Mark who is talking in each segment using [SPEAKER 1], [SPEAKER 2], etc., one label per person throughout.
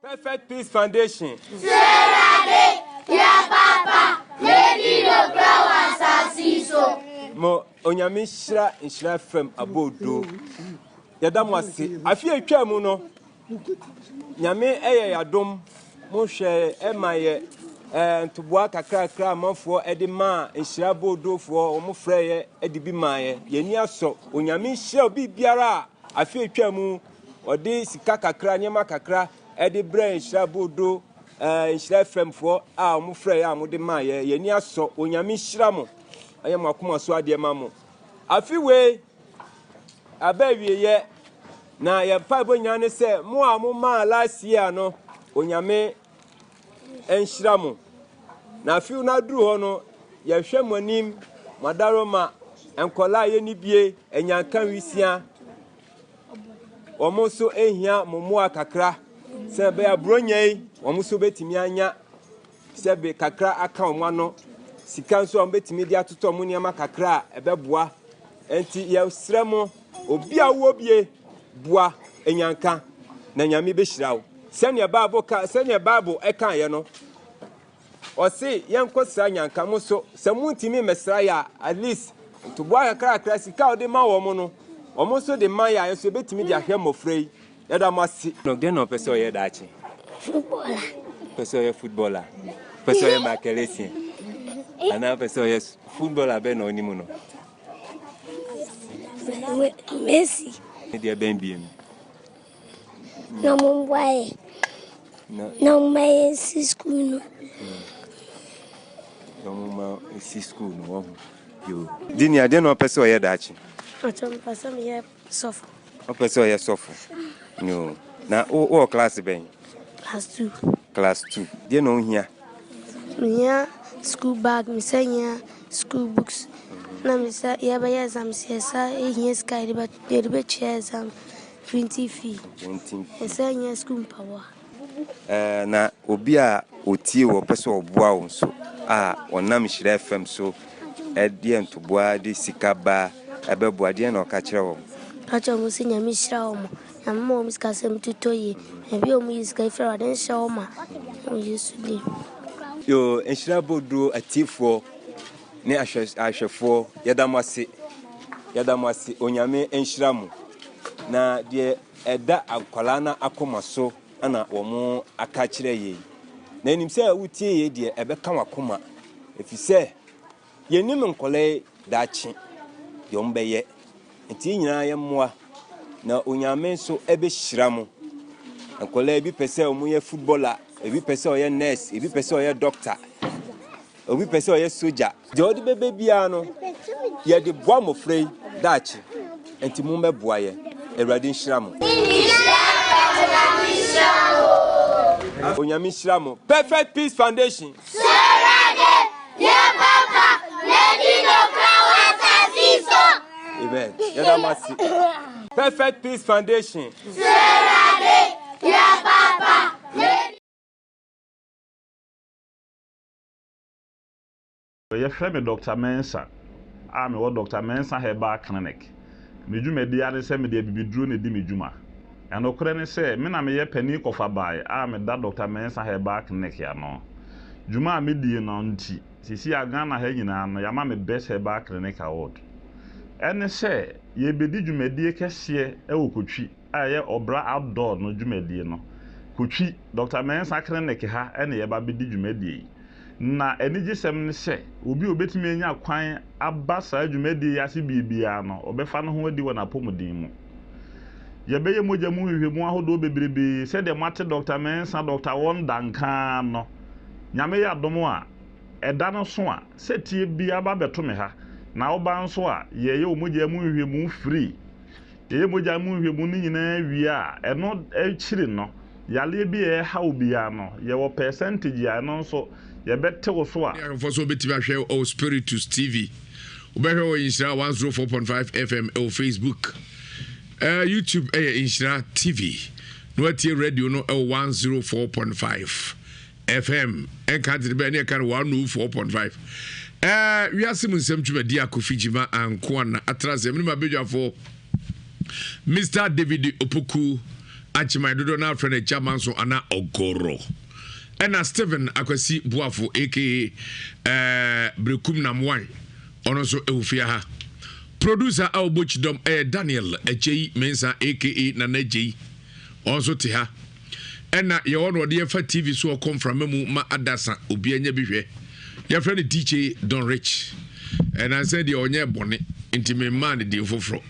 [SPEAKER 1] Perfect Peace Foundation.
[SPEAKER 2] Awurade, yɛ papa, yɛdi nokorɛ wɔ asase yi so.
[SPEAKER 1] Mo Onyame nhyira Nhyira FM aboodo. Yɛda mo ase. Afe a etwaa mu no, Nyame ɛyɛ yɛadom. Mo hwɛ ɛma yɛ ɛɛ ntoboa kakrakra amanfoɔ ɛde maa Nhyira aboodofoɔ wɔn frɛ yɛ ɛde bi maa yɛ. Yɛn ani asɔ. Onyame nhyira obi biara a afe a etwaa mu ɔde sika kakra nneɛma kakra ɛde brɛ Nhyira aboodo ɛɛ Nhyira FM foɔ a wɔn frɛ yɛ a wɔde maa yɛ. Yɛn ani asɔ. Onyame nhyira mo. Ɛyɛ mo akoma so adeɛ ma mo. Afe wei aba awieyɛ na yɛn mpaebɔ nyinaa ne sɛ mo a mo maa last year no Onyame nhyira mo. Na afe no aduru hɔ no yɛhwɛ mo anim mo adaroma nkɔlaa a yɛni bie anyanka nwisia wɔn nso ehia mo mmoa kakra sɛ ɛbɛyɛ aburonya yi wɔn nso bɛtumi anya sɛbe kakra aka wɔn ano sika nso a wɔbɛtumi de atotɔ wɔn nneɛma kakra a ɛbɛboa nti yɛsrɛ mo obi a wowɔ bie boa anyanka na Nyame bɛhyira wo sɛnea Bible ka sɛnea Bible ɛkaeɛ no ɔse yɛnkɔ sra nyanka mo so sɛ montumi mmɛsra yɛ a at least ntoboa kakrakra sika a wɔde ma wɔn no wɔn nso de ma yɛ a nso yɛbɛtumi de ahwɛ mmɔfra yi. Yɛda mo ase. No deɛ na ɔpɛ sɛ ɔyɛ daakye?
[SPEAKER 2] Footballer.
[SPEAKER 1] Pɛ sɛ ɔyɛ footballer? Pɛ sɛ ɔyɛ Michael Essien? Anaa pɛ sɛ ɔyɛ footballer bɛn na ɔnim no?
[SPEAKER 2] Messi.
[SPEAKER 1] Ne deɛ bɛn biem?
[SPEAKER 2] Na mo mboa yɛ. Na mo ma yɛ si school no.
[SPEAKER 1] Na mo ma si school no wɔn ho. Yo. Di nea deɛ na ɔpɛ sɛ ɔyɛ daakye?
[SPEAKER 2] Ɔtɔ mpɛ sɛ meyɛ sɔfo.
[SPEAKER 1] Ɔpɛ sɛ ɔyɛ sɔfo. Yo. Na wowɔ class bɛn?
[SPEAKER 2] Class 2.
[SPEAKER 1] Class 2. Deɛ na ohia?
[SPEAKER 2] Mehia school bag, mesɛ hia school books. Na mesɛ yɛbɛyɛ exam sɛ yɛsa ehia sika yɛde bɛtua exam printing fee.
[SPEAKER 1] Printing fee.
[SPEAKER 2] Yɛsɛ hia school mpaboa.
[SPEAKER 1] Na obi a otie wɔ pɛ sɛ ɔboa wo nso a ɔnam Nhyira FM so ɛdeɛ ntoboa de sika ba ɛbɛboa deɛ na ɔka kyerɛ wɔn?
[SPEAKER 2] Ka kyerɛ wɔn sɛ Nyame hyira wɔn. Nyame ma wɔn sika sɛm totɔ yie. Ebi a wɔn yi sika efiri Awurade nhyɛ wɔn ma wɔ Yesu din.
[SPEAKER 1] Yo, Nhyira Bodo atiefoɔ ne ahwɛfoɔ yɛda mo ase. Yɛda mo ase. Onyame nhyira mo. Na deɛ ɛda akwadaa no akoma so ana wɔn aka kyerɛ yɛn. Na enim sɛ wotie yɛ deɛ ɛbɛka wakoma. Ɛfiri sɛ yɛnim nkɔlaa yi daakye deɛ wɔn bɛyɛ. Nti yɛn nyinaa yɛ mmoa na Onyame nso ɛbɛhyira mo. Nkɔlaa ebi pɛ sɛ wɔn yɛ footballer, ebi pɛ sɛ ɔyɛ nurse, ebi pɛ sɛ ɔyɛ doctor, obi pɛ sɛ ɔyɛ soja. Deɛ ɔde bɛbɛ biara no yɛde boa mmɔfra yi daakye. Nti mo mmɛboa yɛ. Awurade nhyira mo. Onyame nhyira mo. Perfect Peace Foundation.
[SPEAKER 2] Awurade, yɛ papa, yɛdi nokorɛ wɔ asase yi so.
[SPEAKER 1] Amen. Yɛda mo ase. Perfect Peace Foundation.
[SPEAKER 2] Awurade, yɛ papa, yɛdi
[SPEAKER 3] Yɛfrɛ me Dr. Mensa a mewɔ Dr. Mensa Herbal Clinic. Me dwumadi ara ne sɛ mede abibiduro na edi me dwuma. Ɛnokorɛ ne sɛ, me na meyɛ panin kɔfabae a meda Dr. Mensa Herbal Clinic ano. Dwuma a medie no nti, seesei a Ghana ha nyinaa no, yɛama me Best Herbal Clinic Award. Ɛne sɛ, yɛrebɛdi dwumadie kɛseɛ wɔ Kotwi a ɛyɛ Ɔbra Outdoor no dwumadie no. Kotwi, Dr. Mensa Clinic ha na yɛreba abɛdi dwumadie yi. Na anigyesɛm ne sɛ, obi a obetumi anya kwan aba saa dwumadie yi ase biribiara no, ɔbɛfa ne ho adi wɔ n'apɔmuden mu. Yɛbɛyɛ mogya mu nhwehwɛmu ahodoɔ bebrebee sɛdeɛ moate Dɔkta Mensah, Dɔkta Wonder nka ara no. Nyame yɛ adom a, ɛda no so a, sɛ tie biara ba bɛto me ha, na woba nso a, yɛyɛ wo mogya mu nhwehwɛmu free. Yɛyɛ mogya mu nhwehwɛmu no nyinaa wie a, ɛno akyiri no, yareɛ bi a ɛreha wo biara no, yɛwɔ percentage a ɛno nso yɛbɛte wo so a.
[SPEAKER 4] Ahwɛfoɔ nso wobɛtumi ahwɛ wɔ Spiritus TV. Wobɛhwɛ wɔ Nhyira 104.5 FM ɛwɔ Facebook. YouTube ɛyɛ Nhyira TV. Na watie radio no ɛwɔ 104.5 FM. Ɛnka tete bɛɛ ne ɛka no 104.5. Wiase mu nsɛm twumadi a Kofi Gyima Ankoa na atra ase. Ɛmene ma badwafoɔ Mr. David Opoku. Agyeman dodoɔ no afrɛ no Agya Manso anaa Ɔgɔrɔ. Ɛna Stephen Akwasi Boafo aka eh, Berekum Namwan ɔno nso ɛwɔ fie ha. Producer a ɔbɔ kyidɔm ɛyɛ Daniel Agyei Mensah aka Nana Agyei ɔno nso te ha. Ɛna yɛwɔ no ɔde yɛfa TV so ɔkɔ mframa mu ma adasa obi anya bi hwɛ. Yɛfrɛ no DJ Don Rich. Ɛnansɛ deɛ ɔnyɛ bɔne nti memmaa no din foforɔ.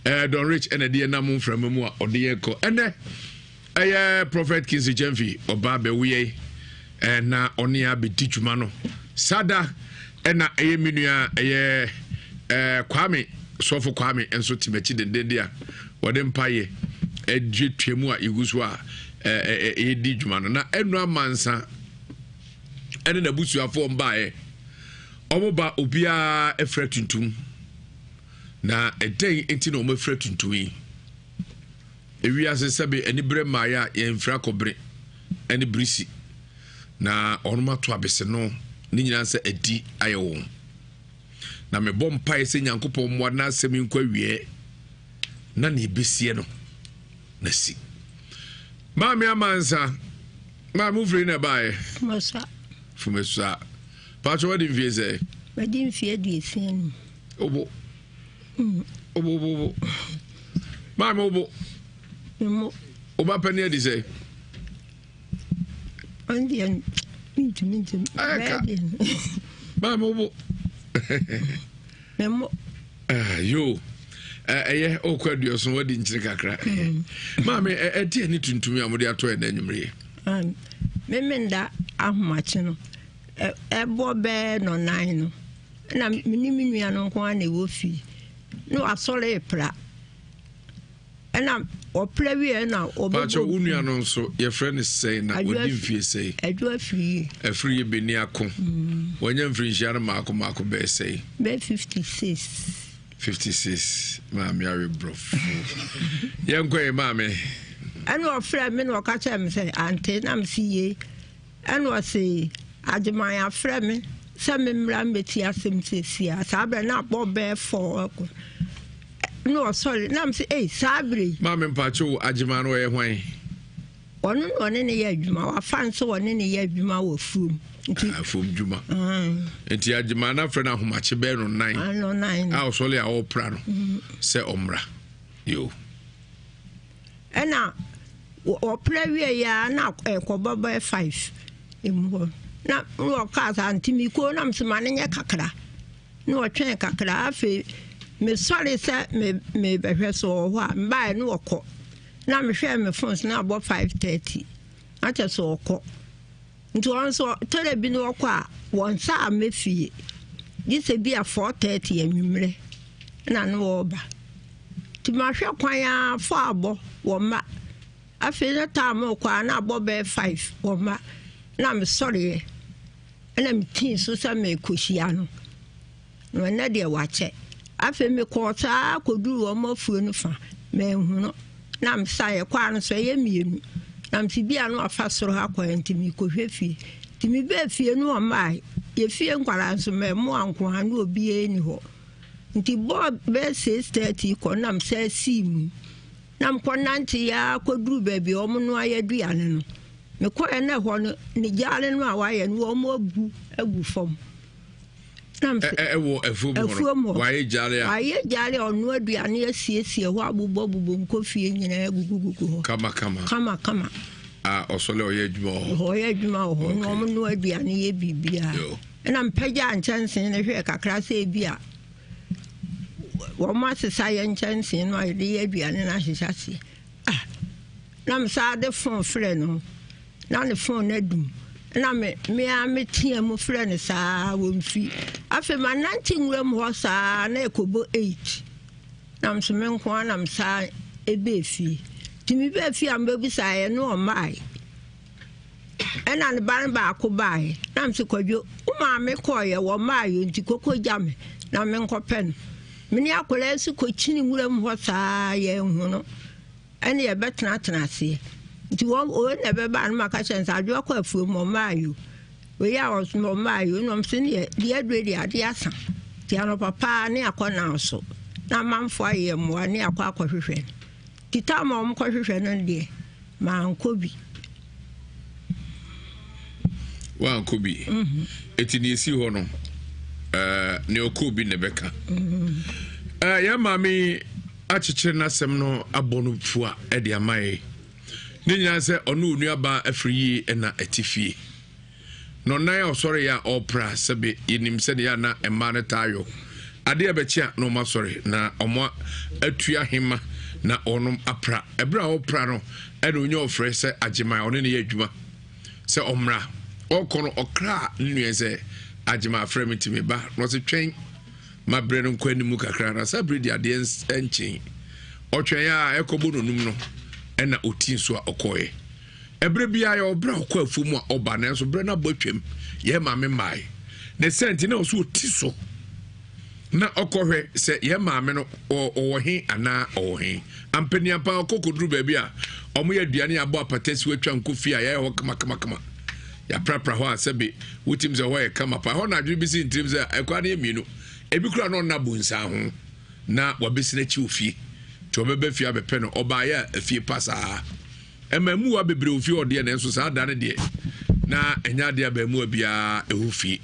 [SPEAKER 4] Ɛɛ Don Rich ɛna ɛde yɛnam mframa mu a ɔde yɛn kɔ. Ɛnɛ ɛyɛ Prophet Kingsley Gyamfi ɔbaa bɛwoyɛ ɛna ɔne abɛdi dwuma no. Sada ɛna ɛyɛ me nua ɛyɛ ɛɛ Kwame Sɔfo Kwame nso te m'akyi dendenden a wɔde mpaeɛ ɛduatua mu a yɛgu so a ɛredi dwuma no. Na ɛnu amansa ɛne n'abusuafoɔ mbaeɛ. Wɔn ba obiara afira tuntum. Na ɛdɛn nti na wɔn afira tuntum yi? Ewiase sɛbe anibere mmaeɛ a yɛmfira kɔbere ɛne birisi. Na wɔn ato abese no ne nyinaa sɛ adi ayɛ wɔn. Na mebɔ mpaeɛ sɛ Nyankopɔn mmoa na asɛm yi nkɔ awieɛ na nea ɛbɛsie no na si. Maame Amansa, maame wofiri na ɛbaeɛ?
[SPEAKER 5] Fumasua.
[SPEAKER 4] Fumasua. Paatwa wadi mfie sɛ?
[SPEAKER 5] Madi mfie 65.
[SPEAKER 4] Obo. Obo obo obo. Maame obo.
[SPEAKER 5] Mmo.
[SPEAKER 4] Oba pɛ ne adi sɛ?
[SPEAKER 5] Ɔno deɛ mentumi ntumi.
[SPEAKER 4] Ɛka. Maame wo bo.
[SPEAKER 5] Memo.
[SPEAKER 4] Ah, yo. Ɛyɛ ɔkɔ aduɔson wadi nkyene kakra. Hmm. Maame ɛde ani tuntum a mode ato ɛnɛ anwummerɛ.
[SPEAKER 5] Memenda ahomakye no ɛbɔ bɛɛ nɔnan no na mene me nua no nko ara na ɛwɔ fie na wasɔre pra Ɛna ɔpra wieɛ na ɔbɛbɔ.
[SPEAKER 4] Pakyɛ wo nua no nso yɛfrɛ no sɛn na ɔdi mfie sɛn?
[SPEAKER 5] Adwo Afriyie.
[SPEAKER 4] Afriyie Beni Ako. Mm. Wanya mfirinhyia no maako maako bɛyɛ sɛn?
[SPEAKER 5] Bɛyɛ 56.
[SPEAKER 4] 56 maame awe borɔfo. Yɛnkɔ yɛ maame.
[SPEAKER 5] Ɛna ɔfrɛ me na ɔka kyerɛ me sɛ ante na mese yie. Ɛna ɔse Agyeman afrɛ me sɛ memmra mmɛtie asɛm seesei a. Saa berɛ na abɔ bɛyɛ fɔɔ ɛkɔ. Ɛna ɔsɔre na mese ei saa berɛ yi.
[SPEAKER 4] Maame mpakyɛ o Agyeman no ɔyɛ hwan?
[SPEAKER 5] Ɔno na ɔne ne yɛ adwuma wafa no sɛ ɔne ne yɛ adwuma wɔ afuom.
[SPEAKER 4] Nti ah, afuom dwuma. Nti Agyeman no afrɛ no ahomakye bɛyɛ no nan.
[SPEAKER 5] Ah, no nan.
[SPEAKER 4] A ɔsɔre a ɔrepra no mm-hmm. sɛ ɔmmra. Yo.
[SPEAKER 5] Ɛna wɔpra wieeɛ ara na ɛkɔbɔ bɛyɛ five emu hɔ na na ɔkaa saa nti mekɔɔ na mesɛ ma no nyɛ kakra na ɔtwɛn kakra afei mesɔre sɛ me mebɛhwɛ so ɔwɔ hɔ a mbaeɛ na ɔkɔ na mehwɛɛ me phone so na abɔ 5:30 na kyɛ sɛ ɔkɔ Nti wɔn nso tɔrɛ bi no wɔkɔ a wɔn nsa amma fie gye sɛ bi a 4:30 anwummerɛ na ne wɔreba. Nti mahwɛ kwan ara fɔ abɔ wɔn mma. Afei na time rekɔ a na abɔ bɛyɛ 5 wɔn mma na mesɔreɛ ɛna metii so sɛ merekɔhyia no. Na ɛnnɛ deɛ wakyɛ. Afei mekɔɔ saa ara kɔduruu wɔn afuo no fa, manhu no. Na mesaeɛ kɔ ara nso ɛyɛ mmienu. Na mese bi a na wafa soro ha kɔɛ nti mekɔhwɛ fie. Nti mebɛɛ fie no ɔmmae. Yɛ fie nkwadaa nso mmaamua nko ara na obiara nni hɔ. Nti bɔɔ bɛyɛ 6:30 kɔ na mesan sii mu. Na mekɔnanteeɛ ara kɔduruu baabi a wɔnoa yɛ aduane no. Mekɔeɛ na ɛhɔ no, ne gyaare no a wɔayɛ no wɔabu agu fam.
[SPEAKER 4] Ɛwɔ afuom hɔ no wayɛ gyaare a
[SPEAKER 5] wayɛ gyaare a ɔno aduane asiesie hɔ abobɔbobɔ nkofie nyinaa gugugugu hɔ
[SPEAKER 4] kama kama
[SPEAKER 5] kama kama
[SPEAKER 4] a ɔsɔle ɔyɛ adwuma wɔ
[SPEAKER 5] hɔ ɔyɛ adwuma wɔ hɔ na ɔmo no aduane yɛ biribiara ɛna mpɛgya nkyɛnsee no hwɛ kakra sɛ ebi a wɔn asesa yɛ nkyɛnsee no a yɛde yɛ aduane no ahyehyɛ aseɛ ah Na mesan de fon frɛɛ no, na ne fon no adum. Na me me ara meteɛ mu frɛ no saa wɔmfi. Afei manante nwuram hɔ saa na ɛkɔbɔ 8. Na nso me nko ara na mesan ɛbɛɛ fie. Nti mebɛɛ fie a mebɛbisaeɛ no ɔmmae. Ɛna ne ba no baako baeɛ. Na mese Kwadwo, wo maame kɔeɛ wɔmmaeɛ nti kɔkɔ gya me na menkɔpɛ no. Me ne akwadaa yi nso kɔkyini nwuram hɔ saa yɛanhu no. Ɛne yɛbɛtenatena aseɛ. Nti wɔn wei na ɛbɛba no maka kyerɛ no sɛ adwoa kɔ afuom ɔmmaa yo. Wei a ɔsoma ɔmmaa yo na ɔmse ne yɛ deɛ adure deɛ adeɛ asa. Nti anɔpa paa ne akɔ now so na amanfoɔ ayɛ mmoa ne akɔ akɔhwehwɛ no. Nti tam a wɔkɔhwehwɛ no deɛ. Mankɔ bi.
[SPEAKER 4] Wankɔ bi. Mhm. Eti nea esi hɔ no, ɛɛ nea ɔkɔ bi na ɛbɛka. Mhm. Ɛɛ yɛn maame yi akyekyere n'asɛm no abɔ no fua ɛde ama yɛ. Ne nyinaa sɛ ɔne onuabaa afiri yie ɛna ɛte fie. Na ɔnan a ɔsɔre yɛ a ɔrepra sɛbe yɛnim sɛdeɛ yɛ a na mmaa no taa yɔ. Adeɛ bɛkye a na wɔn asɔre na wɔn atua hema na wɔn apra. Ɛberɛ a ɔrepra no ɛna onya ɔfrɛ sɛ Agyeman ɔne no yɛ adwuma sɛ ɔmmra. Ɔrekɔ no ɔkraa ne nua sɛ Agyeman afrɛ me nti meba. Na ɔse twɛn ma berɛ no nkɔ anim kakra na saa berɛ di adeɛ nkyee. Ɔtwɛn a ɛkɔbɔ nonum no ɛna ɔti nso a ɔkɔeɛ. Ɛberɛ biara yɛwɔ berɛ a ɔkɔ afuo mu a ɔba nanso berɛ no abɔ atwam yɛn maame mmae. Ne sɛ nti na ɔso ɔti so na ɔkɔhwɛ sɛ yɛn maame no ɔwɔ he anaa ɔwɔ he. Ampaniampa ɔkɔ kɔduru baabi a wɔyɛ aduane abɔ apata si atwa nkɔ fie a yɛayɛ hɔ kamakamakama. Yɛaprapra hɔ a sɛbe wotim sɛ hɔ yɛ kama pa. Ɛhɔ na adwene bi si ntirim sɛ ɛkwan no yɛ mmienu. Ebi koraa na ɔnna bonsaa ho na wabɛsi n'akyi wɔ fie. Nti ɔbɛba fie abɛpɛ no ɔbaeɛ a afie pa saa. Mmaamua bebree wɔ fie hɔ deɛ, nanso saa da no deɛ, na ɛnyɛ adeɛ a abaamuwa biara ɛwɔ fie.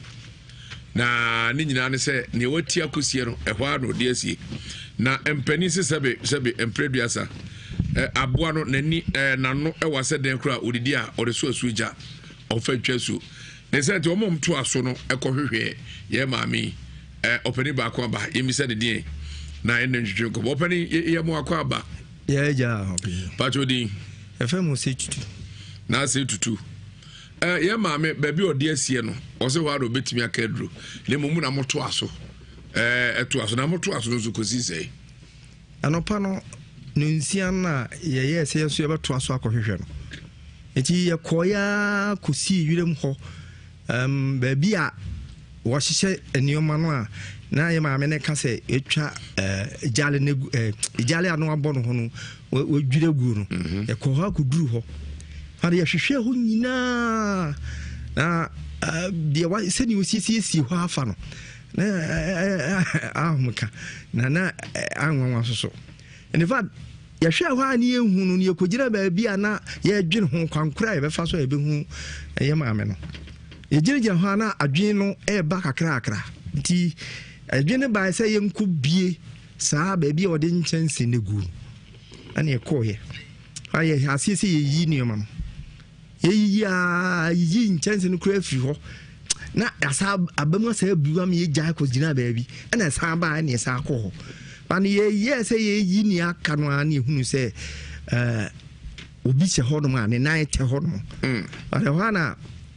[SPEAKER 4] Na ne nyinaa ne sɛ, nea wati akɔsie no, ɛhɔ ara na ɔde asie. Na mpanin se sɛbe sɛbe mprɛ duasa, aboa no n'ani n'ano ɛwɔ asɛ dɛn koraa ɔdidi a ɔde so asuo gya, ɔmfa ntwa asuo. Ne sɛ nti wɔn a wɔto aso no ɛkɔhwehwɛ yɛn maame yi, ɔpanin baako aba, yɛmmisa ne deɛn na ɛne ntwetwe nkɔmmɔ. Ɔpanin, yɛ mo akɔ aba.
[SPEAKER 6] Yɛ agya a ɔpɛ.
[SPEAKER 4] Pacho din.
[SPEAKER 6] Yɛfrɛ mo sɛ tutu.
[SPEAKER 4] Na sɛ tutu. Eh, yɛ maame baabi a ɔde asie no ɔsɛ hɔ a na ɔbɛtumi aka aduro na mmom na motoa so eh, ɛtoa so na motoa so no nso kɔsi sɛe.
[SPEAKER 6] Anɔpa no nonsia no a yɛyɛɛ sɛ yɛn nso yɛbɛtoa so akɔhwehwɛ no nti yɛkɔeɛ ara kɔsii wiram hɔ Um, baabi a wɔhyehyɛ nneɛma no a na yɛ maame no ka sɛ ɛtwa eh, gyale no eh, gyale a na wabɔ no ho no wɔdwira guo no mhm. yɛkɔ hɔ akɔduru hɔ ade yɛhwehwɛ hɔ nyinaa na eh, deɛ sɛdeɛ wɔsiesiesie hɔ afa no na ahomeka na na anwanwa so so in fact Yɛhwɛɛ hɔ a na yɛnhu no, na yɛkɔgyina baabi a na yɛredwene ho kwan korɔ a yɛbɛfa so a yɛbɛhu yɛ maame no. Yɛgyinagyina hɔ a na adwene no reba kakrakra. Nti adwene no baeɛ sɛ yɛnkɔ bie saa baabi a wɔde nkyɛnse no gu no. Ɛna yɛkɔɔeɛ. Ayɛ aseɛ sɛ yɛyi nneɛma no. Yɛyiyi aa yiyi nkyɛnse no koraa firi hɔ na asa aba mu asa abu ama yɛgyae kɔgyina baabi ɛna ɛsan baa ɛna ɛsan kɔ hɔ ba no yɛyɛɛ sɛ yɛyi nea aka no ara na yɛhunu sɛ ɛɛ obi hyɛ hɔnom a ne nan tɛ hɔnom mm. ɔde hɔ a na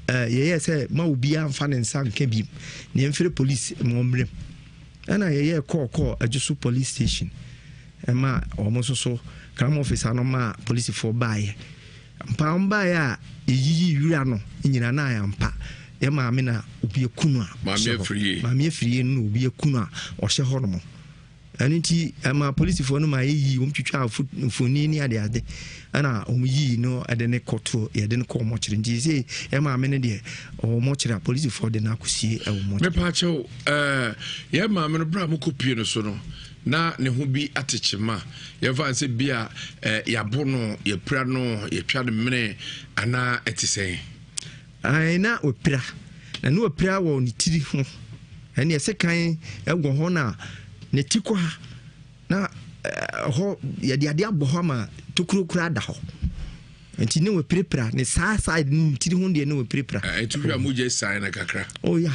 [SPEAKER 6] yɛyɛɛ sɛ ma obiara mfa ne nsa nka bi na yɛmfrɛ polisi ma ɔmmerɛm ɛna yɛyɛɛ kɔɔ kɔɔ adwo police station ɛma wɔn nso so crime officer no maa polisifoɔ baeɛ Ampa wɔn baeɛ a yɛyiyii wira no nyinaa na ayɛ ampa yɛ maame na obi aku no a ɔhyɛ hɔ. Maame Afriyie no na obi aku no a ɔhyɛ hɔ nom. Ɛno nti ɛma polisifoɔ no ma yɛyii wɔn twitwaa mfoni ne adeade ɛna wɔn yii no ɛde ne kɔto yɛde no kɔɔ mɔkyere nti sɛ yɛ maame no deɛ ɔwɔ mɔkyere a polisifoɔ de no akɔsie ɛwɔ mɔkyere.
[SPEAKER 4] Mepaakyɛw ɛɛ yɛ maame no berɛ a mokɔpie no so no na ne ho bi ate kyema. Yɛmfa no sɛ bi a eh, yɛabo no, yɛpira no, yɛtwa no mene anaa ɛte sɛn?
[SPEAKER 6] Ae, na wapira. Na ne wapira wɔ ne tiri ho. Ɛne ɛsekan wɔ hɔ na ne ti kɔ ha. Na ɛhɔ yɛde adeɛ abɔ hɔ ama tokuro koraa da hɔ. Nti ne wapirapira ne saa side ne tiri ho deɛ ne wapirapira.
[SPEAKER 4] Ɛti hwɛ a mogya san no kakra.
[SPEAKER 6] Oh yeah.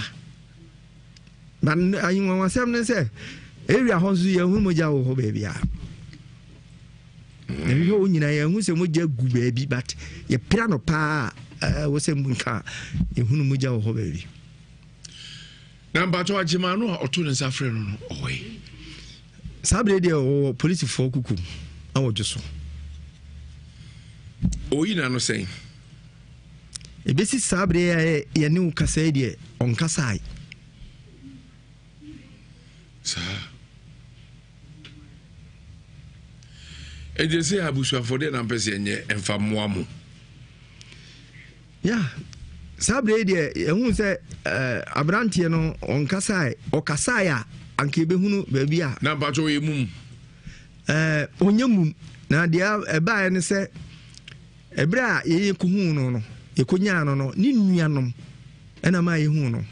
[SPEAKER 6] Na anwanwasɛm ne sɛ area hɔ nso yɛnhu mogya wɔ hɔ baabiara. Yɛhwehwɛ hɔ nyinaa yɛnhu sɛ mogya gu baabi but yɛpira no paa wɔ sɛ nka yɛhunu mogya wɔ hɔ baabi.
[SPEAKER 4] Na mpakyɛw agyemaa no a ɔto ne nsa frɛ no no ɔwɔ he?
[SPEAKER 6] Saa bere deɛ ɔwɔ polisifoɔ kuku wɔ dwo so.
[SPEAKER 4] Oyi n'ano sɛn?
[SPEAKER 6] Ebesi saa bere a yɛne wo kasa yi deɛ, ɔnkasae.
[SPEAKER 4] Saa. Enti sɛ abusuafoɔ deɛ na mpɛ sɛ yɛnyɛ mfa mmoa mo.
[SPEAKER 6] Ya, saa bere yi deɛ yɛhu sɛ eh, aberanteɛ no ɔnkasae. Ɔkasae a, anka yɛbɛhunu baabi a.
[SPEAKER 4] Na mpakyɛ ɔyɛ mum?
[SPEAKER 6] Eh, ɔnyɛ mum. Na deɛ ɛbaeɛ ne sɛ. Ɛberɛ a yɛn yɛkɔhuu no no, yɛkɔnyaa no no, ne nuanom ɛna maa yɛhuu no.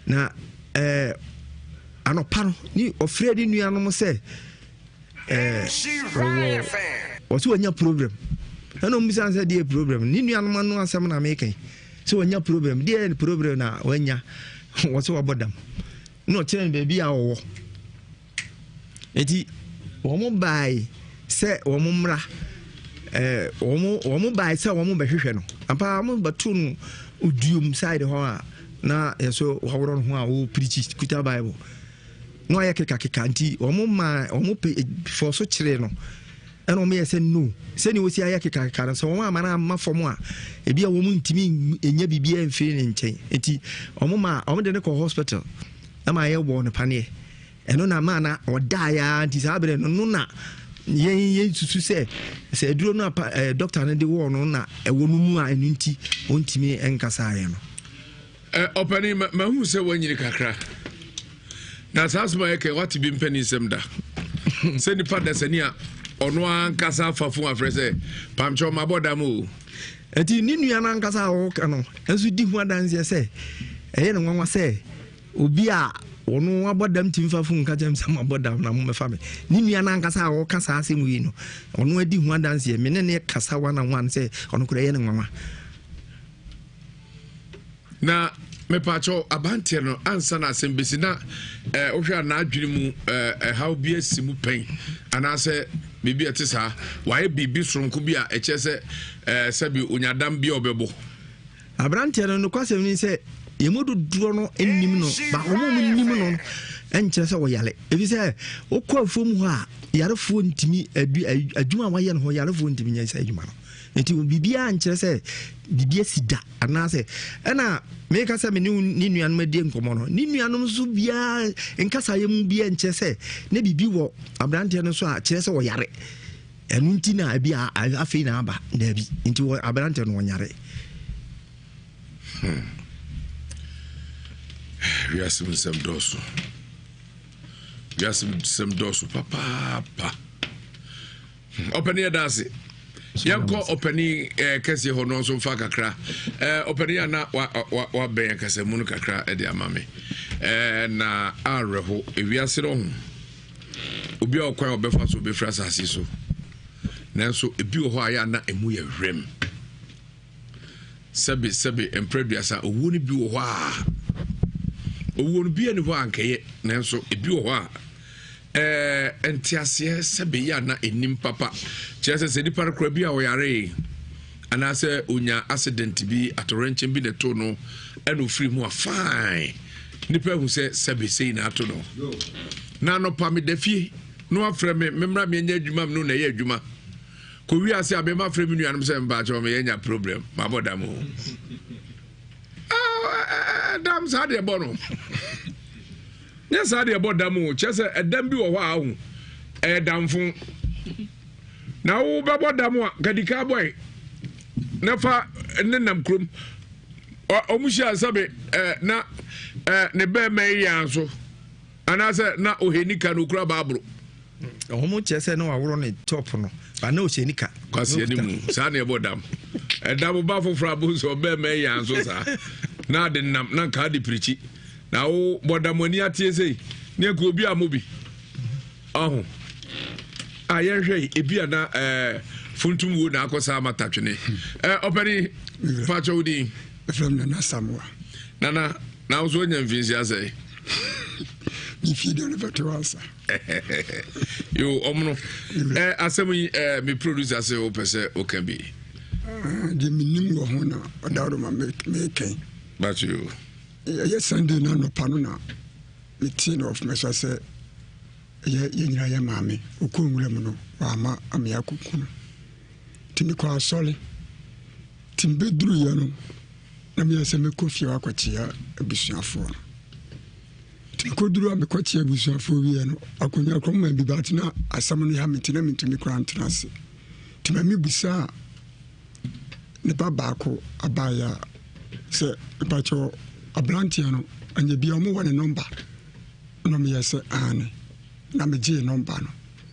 [SPEAKER 6] Na ɛɛ anɔpa no, ne ɔfrɛɛ ne nuanom sɛ ɛɛ ɔwɔ ɔsɛ wanya problem. Ɛna ɔmo bisa sɛ deɛ problem, ne nuanom ano asɛm na meka yi sɛ wanya problem, deɛ problem na wanya, wɔsɛ wabɔ dam. Na ɔkyerɛ no baabi a ɔwɔ. Enti wɔn bae sɛ wɔn mmra, ɛɛ wɔn wɔn bae sɛ wɔn bɛhwehwɛ no. Ampa wɔn bɛto no oduom side hɔ a na yɛso waworɔ ne ho a ɔrepirikyi kuta Bible. Na wayɛ kekakeka nti wɔn maa wɔn pɛ fɔ so kyeree no. Ɛna wɔn yɛ sɛ no sɛnea wɔsi ayɛ kekakeka no sɛ wɔn ama no amma fam a ebi a wɔn ntumi nya biribiara mfiri ne nkyɛn. Nti wɔn maa wɔn de no kɔ hospital ɛma yɛbɔɔ no paneɛ. Ɛno na maa na ɔdaeɛ ara nti saa berɛ no no na yɛn yɛn susu sɛ sɛ aduro no apa ɛɛ dɔkta no de wɔɔ no na ɛwɔ no mu a ɛno nti ɔntumi nkasaeɛ no.
[SPEAKER 4] Ɛ ɔpanin ma mahu sɛ wanyini kakra na saa asɛm a yɛka wate bi mpɛ ne nsɛm da sɛ nipa dasani a ɔno ankasa afa fon afrɛ sɛ pamkyɛ ɔmabɔ dam o.
[SPEAKER 6] Nti ne nua no ankasa a ɔka no nso di ho adanseɛ sɛ ɛyɛ no nwanwa sɛ Obi a ɔno wabɔ dam tumi fa fon ka kyerɛ me sɛ mabɔ dam na mommɛfa me. Ne nua no ankasa a ɔreka saa asɛm wei no, ɔno adi ho adanseɛ. Me ne no kasa one on one sɛ ɔno koraa ɛyɛ no nwanwa.
[SPEAKER 4] Na mepaakyɛw abanteɛ no ansa na asɛm bɛsi na eh, wohwɛ a n'adwene mu eh, ɛhaw bi asi mu pɛn anaasɛ biribi a ɛte saa wayɛ biribi soronko bi a ɛkyerɛ sɛ eh, sɛbi onyadam bi a ɔbɛbɔ.
[SPEAKER 6] Aberanteɛ no, nokwasɛm ni sɛ yɛn mu dodoɔ no nnim no, ba wɔn a wɔnim no nkyerɛ sɛ ɔyare. Ɛfiri sɛ wokɔ afuom hɔ a, yarefoɔ ntumi adwuma a wayɛ no hɔ, yarefoɔ ntumi nyɛ saa adwuma no. Nti biribiara nkyerɛ sɛ biribi asi da anaasɛ ɛna meka sɛ me ne ne nuanom adi nkɔmmɔ no, ne nuanom nso biara nkasaeɛ mu biara nkyerɛ sɛ na biribi wɔ aberanteɛ no so a kyerɛ sɛ ɔyare. Ɛno nti na ebi a afei na aba daabi nti wɔ aberante no ɔnyare.
[SPEAKER 4] Hmm. Wiase mu nsɛm dɔɔso. Wiase mu nsɛm dɔɔso papaapa. Hmm. Ɔpɛni yɛ daase. Yɛnkɔ ɔpɛni eh, kɛseɛ hɔ no nso mfa kakra. Eh, ɔpɛni a na wabɛn akasamu no kakra de ama me. Eh, na awerɛho ewiase no ho. Obi a ɔkwan a ɔbɛfa so ɔbɛfiri asase so. Nanso ebi wɔ hɔ a yɛ ana emu yɛ hwerɛm. Sɛbe sɛbe mprɛduasa owuo no bi wɔ hɔ a owuo no bi ani hɔ a nkɛyɛ nanso ebi wɔ hɔ a ɛɛ nteaseɛ sɛbe yɛ ana enim papa kyerɛ sɛ sɛ nipa no kora bi a ɔyaree anaasɛ onya accident bi atɔwrɛnkyɛm bi na ɛtoo no ɛna ofiri mu a fine nipa ehu sɛ sɛbe sei na ato no na anɔpa meda fie na wafrɛ me memmra meɛnyɛ adwuma me no na ɛyɛ adwuma kɔ wiase a mema frɛ me nuanom sɛ mpaakyɛ meyɛ nya problem mabɔ dam o ah, dam saa deɛ bɔ no nyɛ saa deɛ bɔ dam o kyerɛ sɛ ɛdam bi wɔ hɔ a ahu ɛyɛ damfo na wobɛbɔ dam a kadika bɔe na fa ne nam kurom ɔmo hyia sɛbe ɛɛ na ɛɛ ne bɛrima yi yan so anaasɛ na ɔhɛ nika na okura baabolo.
[SPEAKER 6] Ɔmo kyerɛ sɛ na waworɔ ne top no ba na ɔhyɛ nika.
[SPEAKER 4] Kwasi anim saa na ɛbɔ dam ɛdam ba foforɔ abo sɛ ɔbɛrima yi yan so saa na ade nam na nka ade pirikyi na wo bɔ dam ani ateɛ sei ne nka obi a mo bi. Ɔho a yɛnhwɛ yi ebi a na ɛɛ funtum wo na akɔ saa mata twene ɛɛ ɔpɛni fakyɛ wo din.
[SPEAKER 7] Efrɛ mi Nana Samoa.
[SPEAKER 4] Nana na nso onya mfinhyia sɛ.
[SPEAKER 7] Mfie deɛ no bɛto ansa.
[SPEAKER 4] Yo ɔmono ɛɛ asɛm yi ɛɛ mi producer sɛ wopɛ sɛ woka bi.
[SPEAKER 7] Ah, deɛ menim wɔ ho na ɔdaworo ma mekɛn.
[SPEAKER 4] Bato yo.
[SPEAKER 7] Ɛyɛ Sunday na anɔpa no na metee no ɔfomɛsua sɛ Ɛyɛ yɛn nyinaa yɛ maame. Ɔkɔɔ nwura mu no, wamma amea akɔku no. Nti mekɔɔ asɔre. Nti mebɛduruiɛ no, na meyɛ sɛ mɛkɔ fie hɔ akɔkyea abusuafoɔ no. Nti mekɔduru a mekɔkyea abusuafoɔ wieɛ no, akonnwa korɔ ma bi baate na asɛm no ha me nti na mentumi koraa ntena ase. Nti ma mebusaa ne ba baako abaeɛ a sɛ mepakyɛ aberanteɛ no anyɛ bia ɔmo wɔ ne nɔmba. Na ɔmo yɛɛ sɛ aane. Na me gyee nɔmba no.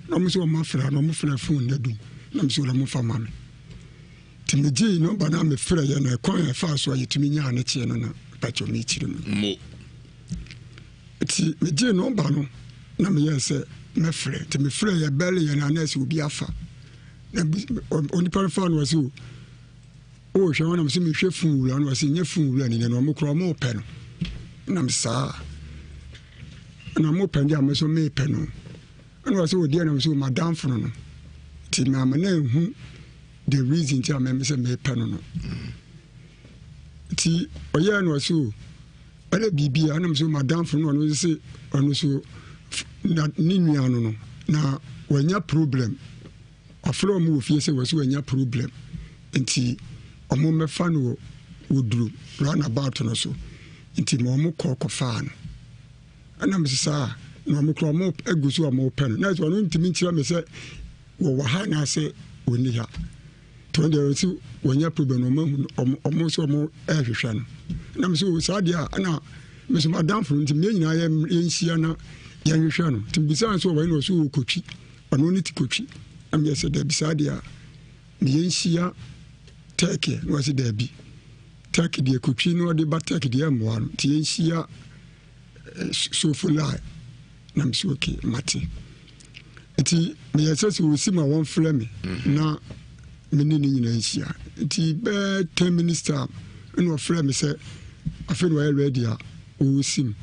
[SPEAKER 7] Na ɔmo sɛ ɔmo afrɛ a na ɔmo frɛ fon no adum. Na me sɛ ɔmo fa ma me. Nti Nti megyee nɔmba no a mefrɛeɛ no, ɛkwan a ɛfaa so a yɛtumi nyaa no kyeɛ no na mepakyɛw mekyerɛ mu.
[SPEAKER 4] Mo.
[SPEAKER 7] Nti megyee nɔmba no na meyɛɛ sɛ mɛfrɛ. Nti mefrɛeɛ bɛleeɛ no a na ɛsɛ obi afa. Na onipa no faa no ɔse o, wohwɛ wɔn na mese mehwɛ fon wura no ɔse nyɛ fon wura ni na ɔmo koraa ɔmo pɛ no. Na me saa. Na ɔmo pɛ no deɛ a me nso mepɛ no. Ɛna ɔsɛ ɔdi ɛna ɔsɛ madamfo no no nti maama no anhu the reason nti a mɛmɛ sɛ mepɛ no no nti ɔyɛɛ no ɔsɛ o ɛna biribi a ɛna sɛ madamfo no ɔno sɛ ɔno so na ne nua no no na wanya problem wafrɛ ɔmo wɔ fie sɛ wɔsɛ wanya problem nti ɔmo mmɛfa no wɔ wɔduru roundabout no so nti ma ɔmo kɔ kɔfaa no. Ɛna mese saa na ɔmo koraa ɔmo agu so a ɔmo pɛ no na ɛsɛ ɔno ntumi nkyerɛ me sɛ wɔwɔ ha anaasɛ wɔnni ha nti ɔno deɛ ɔsi wɔnyɛ problem na ɔmo ahu ɔmo ɔmo sɛ ɔmo ɛrehwehwɛ no ɛna mese o saa deɛ a ɛna mese madamfo no nti mmea nyinaa yɛ yɛnhyia na yɛnhwehwɛ no nti bisa nso ɔwɔ na ɔso wɔ kotwi ɔno ne ti kotwi na meyɛ sɛ daabi saa deɛ a meyɛnhyia tɛɛkeɛ na wɔsi daabi tɛɛke deɛ kotwi na ɔde ba tɛɛke deɛ mmoa no nti yɛnhyia sofo line na mesi okay mate nti meyɛ sɛ sɛ wɔsi ma wɔmfrɛ me mhm. na me ne ne nyinaa nhyia nti bɛɛ 10 minutes time ɛna ɔfrɛ me sɛ afei na wɔyɛ ready a wɔsi mu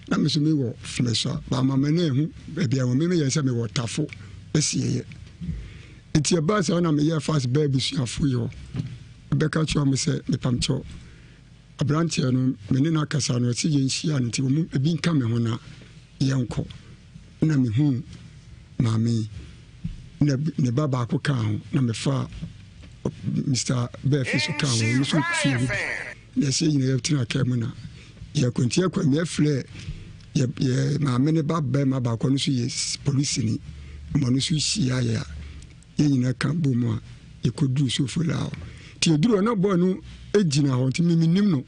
[SPEAKER 7] na me so mewɔ frɛ so a baama ma na ɛhu baabi a wɔ me meyɛ sɛ mewɔ tafo asieɛ nti ɛbaa saa na meyɛ fast bɛɛ abusuafo yi hɔ bɛka kyerɛ me sɛ mepamkyɛw Aberanteɛ no, me ne no akasa no, ɔse yɛnhyia no nti wɔn ebi nka me ho na yɛnkɔ. Na mehuu maame yi na ne ba baako kaa ho na mefaa Mr. Bɛɛfi so kaa ho, ɔno nso fie hɔ bi. Na ɛsɛ nyina yɛtena kaa mu na yɛkɔ nti yɛkɔ meyɛfrɛ yɛ yɛ maame ne ba bɛrima baako ɔno nso yɛ polisini ma ɔno nso hyia yɛ a yɛn nyinaa ka bom a yɛkɔduruu Sofola hɔ. Nti yɛduru hɔ na bɔɔ no gyina hɔ nti me mennim no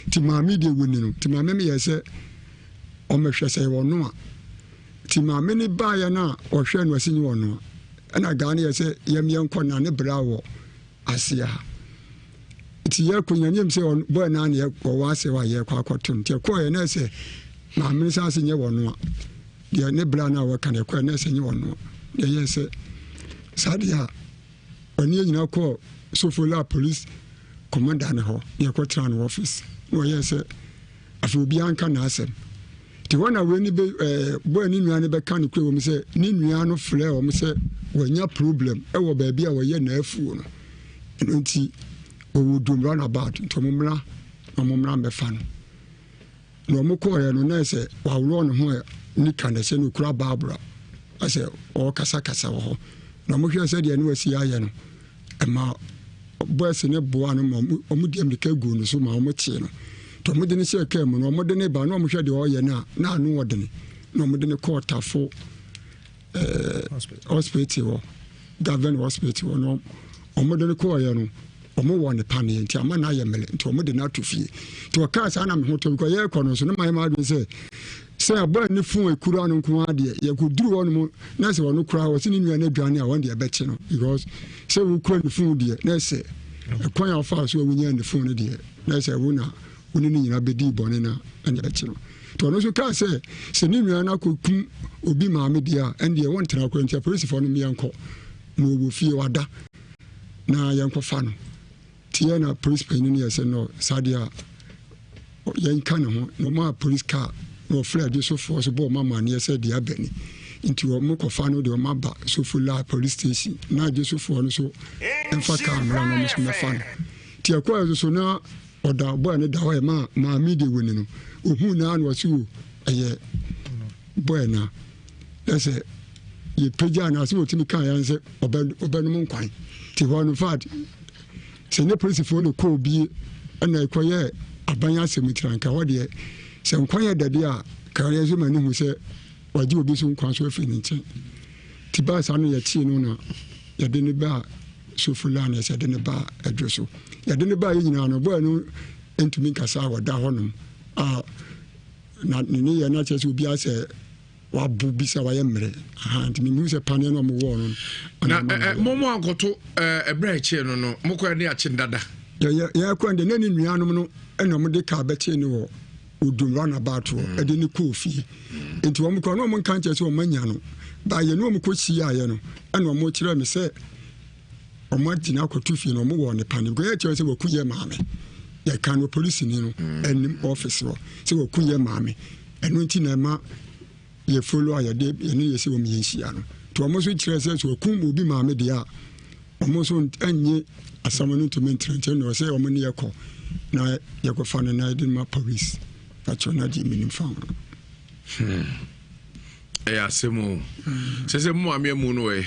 [SPEAKER 7] nti maame deɛ wɔni no nti maame meyɛ sɛ ɔmmɛhwɛ sɛ ɛyɛ ɔno a nti maame no baeɛ no a ɔhwɛ no ɔsi nyɛ ɔno a ɛna gaa no yɛ sɛ yɛm yɛnkɔ na ne bra wɔ aseɛ ha nti yɛkɔ nyina ne yɛm sɛ bɔɔ no a na wɔwɔ aseɛ hɔ a yɛkɔ akɔto no nti yɛkɔɔ yɛ na sɛ maame no sɛ ase nyɛ ɔno a Deɛ ne bra no a wɔka no ɛkɔɛ na ɛsɛ nyɛ ɔno na ɛyɛɛ sɛ saa deɛ a ɔne yɛn nyinaa kɔɔ Sofola police commander no hɔ na yɛkɔtena no office na ɔyɛɛ sɛ afei obiara nka n'asɛm nti hɔ na wei ne bɛ ɛɛ bɔɔ ne nua no bɛka no kura wɔn sɛ ne nua no frɛ wɔn sɛ wɔanya problem ɛwɔ baabi a wɔyɛ n'afuo no ɛno nti wɔwɔ dum runabout nti wɔn mmra na wɔn mmra mmɛfa no. Na wɔkɔeɛ no, na ɛsɛ waworɔ ne ho a nika na ɛsɛ no ɔkura Bible a asɛ ɔrekasakasa wɔ hɔ. Na wɔhwɛɛ sɛdeɛ ne wasi ayɛ no, ɛma boys no boa no ma wɔde mmirika guu no so ma wɔkyee no. Nti wɔde no hyɛɛ kaa mu no, wɔde no ba na wɔhwɛ deɛ ɔreyɛ no a, na ano ɔdene. Na wɔde no kɔɔ Tafo eh, hospital hɔ, government hospital hɔ. Na wɔde no kɔɔeɛ no, Ɔmo wɔ ne paneɛ nti ama no ayɛ mmerɛ nti ɔmo de no ato fie nti ɔkaa saa na me ho tɔ because yɛrekɔ no nso ne mayɛ m'adwene sɛ sɛ abɔa ne fon ekura no nko ara deɛ yɛkɔduru hɔ nom na sɛ ɔno koraa ɔse ne nua no adwane a wɔn deɛ ɛbɛkye no because sɛ wokura ne fon deɛ na ɛsɛ ɛkwan a ɔfaa so a wonya ne fon no deɛ na ɛsɛ wo na wo ne ne nyinaa bɛdii bɔne na ɛne ɛbɛkye no nti ɔno nso kaa sɛ sɛ ne nua no akɔkum obi maame deɛ a ɛndeɛ wɔntena koraa nti apolisifoɔ no mmeɛnkɔ na ɔwɔ fie wada na yɛnkɔfa no nti yɛ na polisi panyin no yɛ sɛ no saa deɛ a yɛnka ne ho na ɔmaa polisi kaa na ɔfrɛ adwosofoɔ so bɔɔ ɔma amaneɛ sɛ deɛ aba ni nti wɔn kɔfa no deɛ ɔma ba Sofola police station na adwosofoɔ no so mfa kaa mmra na wɔn so mmɛfa no nti ɛkɔɛ so so na ɔda bɔɔ ne da hɔ ɛma maame deɛ wɔ ni no ohun naa na ɔsi o ɛyɛ bɔɛ na na sɛ yɛpagyaa no asɛm a ɔtumi kaa yɛn sɛ ɔbɛnom nkwan nti hɔ no fact sɛ nyɛ polisifoɔ na kɔɔ bie ɛna ɛkɔyɛ aban asɛm nti anka hɔ deɛ sɛ nkwan yɛ dɛdeɛ a ka yɛ nso ma ne hu sɛ wagye obi so nkwan so afiri ne nkyɛn nti baa saa no yɛkyee no na yɛde ne baa sofula na yɛsɛ yɛde ne baa adwo so yɛde ne baa yɛ nyinaa no bɔɔ no ntumi nkasa a wɔda hɔnom a na ne ne yɛ no akyerɛ sɛ obiara sɛ. wabo bi sɛ wayɛ mmerɛ nti mehu sɛ paneɛ no ɔmo wɔɔ no.
[SPEAKER 4] Na mo mo ankɔto ɛberɛ a ɛkyee no no mokɔ ne akye dada.
[SPEAKER 7] Yɛkɔ de ne ne nuanom no ɛna ɔmo de kaa bɛkyee no wɔ Odum runabout hɔ mm. ɛde ne kɔɔ fie mm. nti wɔn kɔ na wɔn nka nkyɛn sɛ wɔn anya no ba yɛn ne wɔn kɔ hyiaeɛ no ɛna wɔn kyerɛ me sɛ wɔn agyina akɔto fie no wɔn wɔ ne pane because yɛ kyerɛ sɛ wɔku yɛ maame yɛka no polisini no mm. anim ɔfisi hɔ sɛ wɔku yɛ maame ɛno nti na ɛma yɛ follow a yɛde yɛne yɛ sɛ wɔn yɛn hyia no nti wɔn nso kyerɛ sɛ sɛ wɔkum obi maame deɛ a wɔn nso nye asɛm no ntumi nkyerɛ nkyɛn na ɔsɛ wɔn ne yɛkɔ na yɛkɔfa no na yɛde no ma police akyerɛ no agye menim fa ho.
[SPEAKER 4] Hmm. ɛyɛ asɛm o sɛ sɛ mo maame amu no ɛ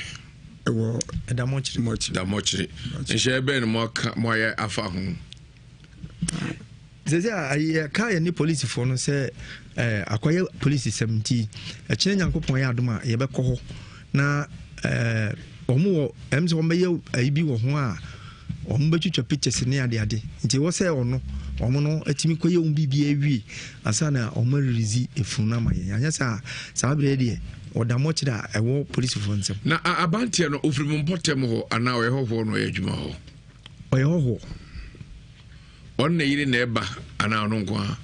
[SPEAKER 7] ɛwɔ
[SPEAKER 4] damɔkyere damɔkyere nhyɛ bɛn no mo ayɛ afa ho.
[SPEAKER 6] Sɛsɛ a yɛka yɛne polisifoɔ no sɛ eh, akɔyɛ polisi sɛm nti ɛkyerɛ Nyankopɔn yɛ adom a yɛbɛkɔ hɔ na eh, wɔn wɔ ɛm sɛ wɔn bɛyɛ ayi bi wɔ ho a wɔn bɛtwitwa pictures ne adeade nti ɛwɔ sɛ ɔno wɔn no atumi kɔyɛ wɔn biribi awie ansa na wɔn arelease efunu no ama yɛn anyɛ saa saa berɛ deɛ ɔda mɔkyerɛ a ɛwɔ polisifoɔ nsam.
[SPEAKER 4] Na abanteɛ no ofiri mo mpɔtam hɔ anaa ɔyɛ hɔhoɔ na ɔyɛ adwuma hɔ?
[SPEAKER 6] Ɔyɛ hɔhoɔ.
[SPEAKER 4] Ɔne ne yere na ɛba anaa ɔno nko ara?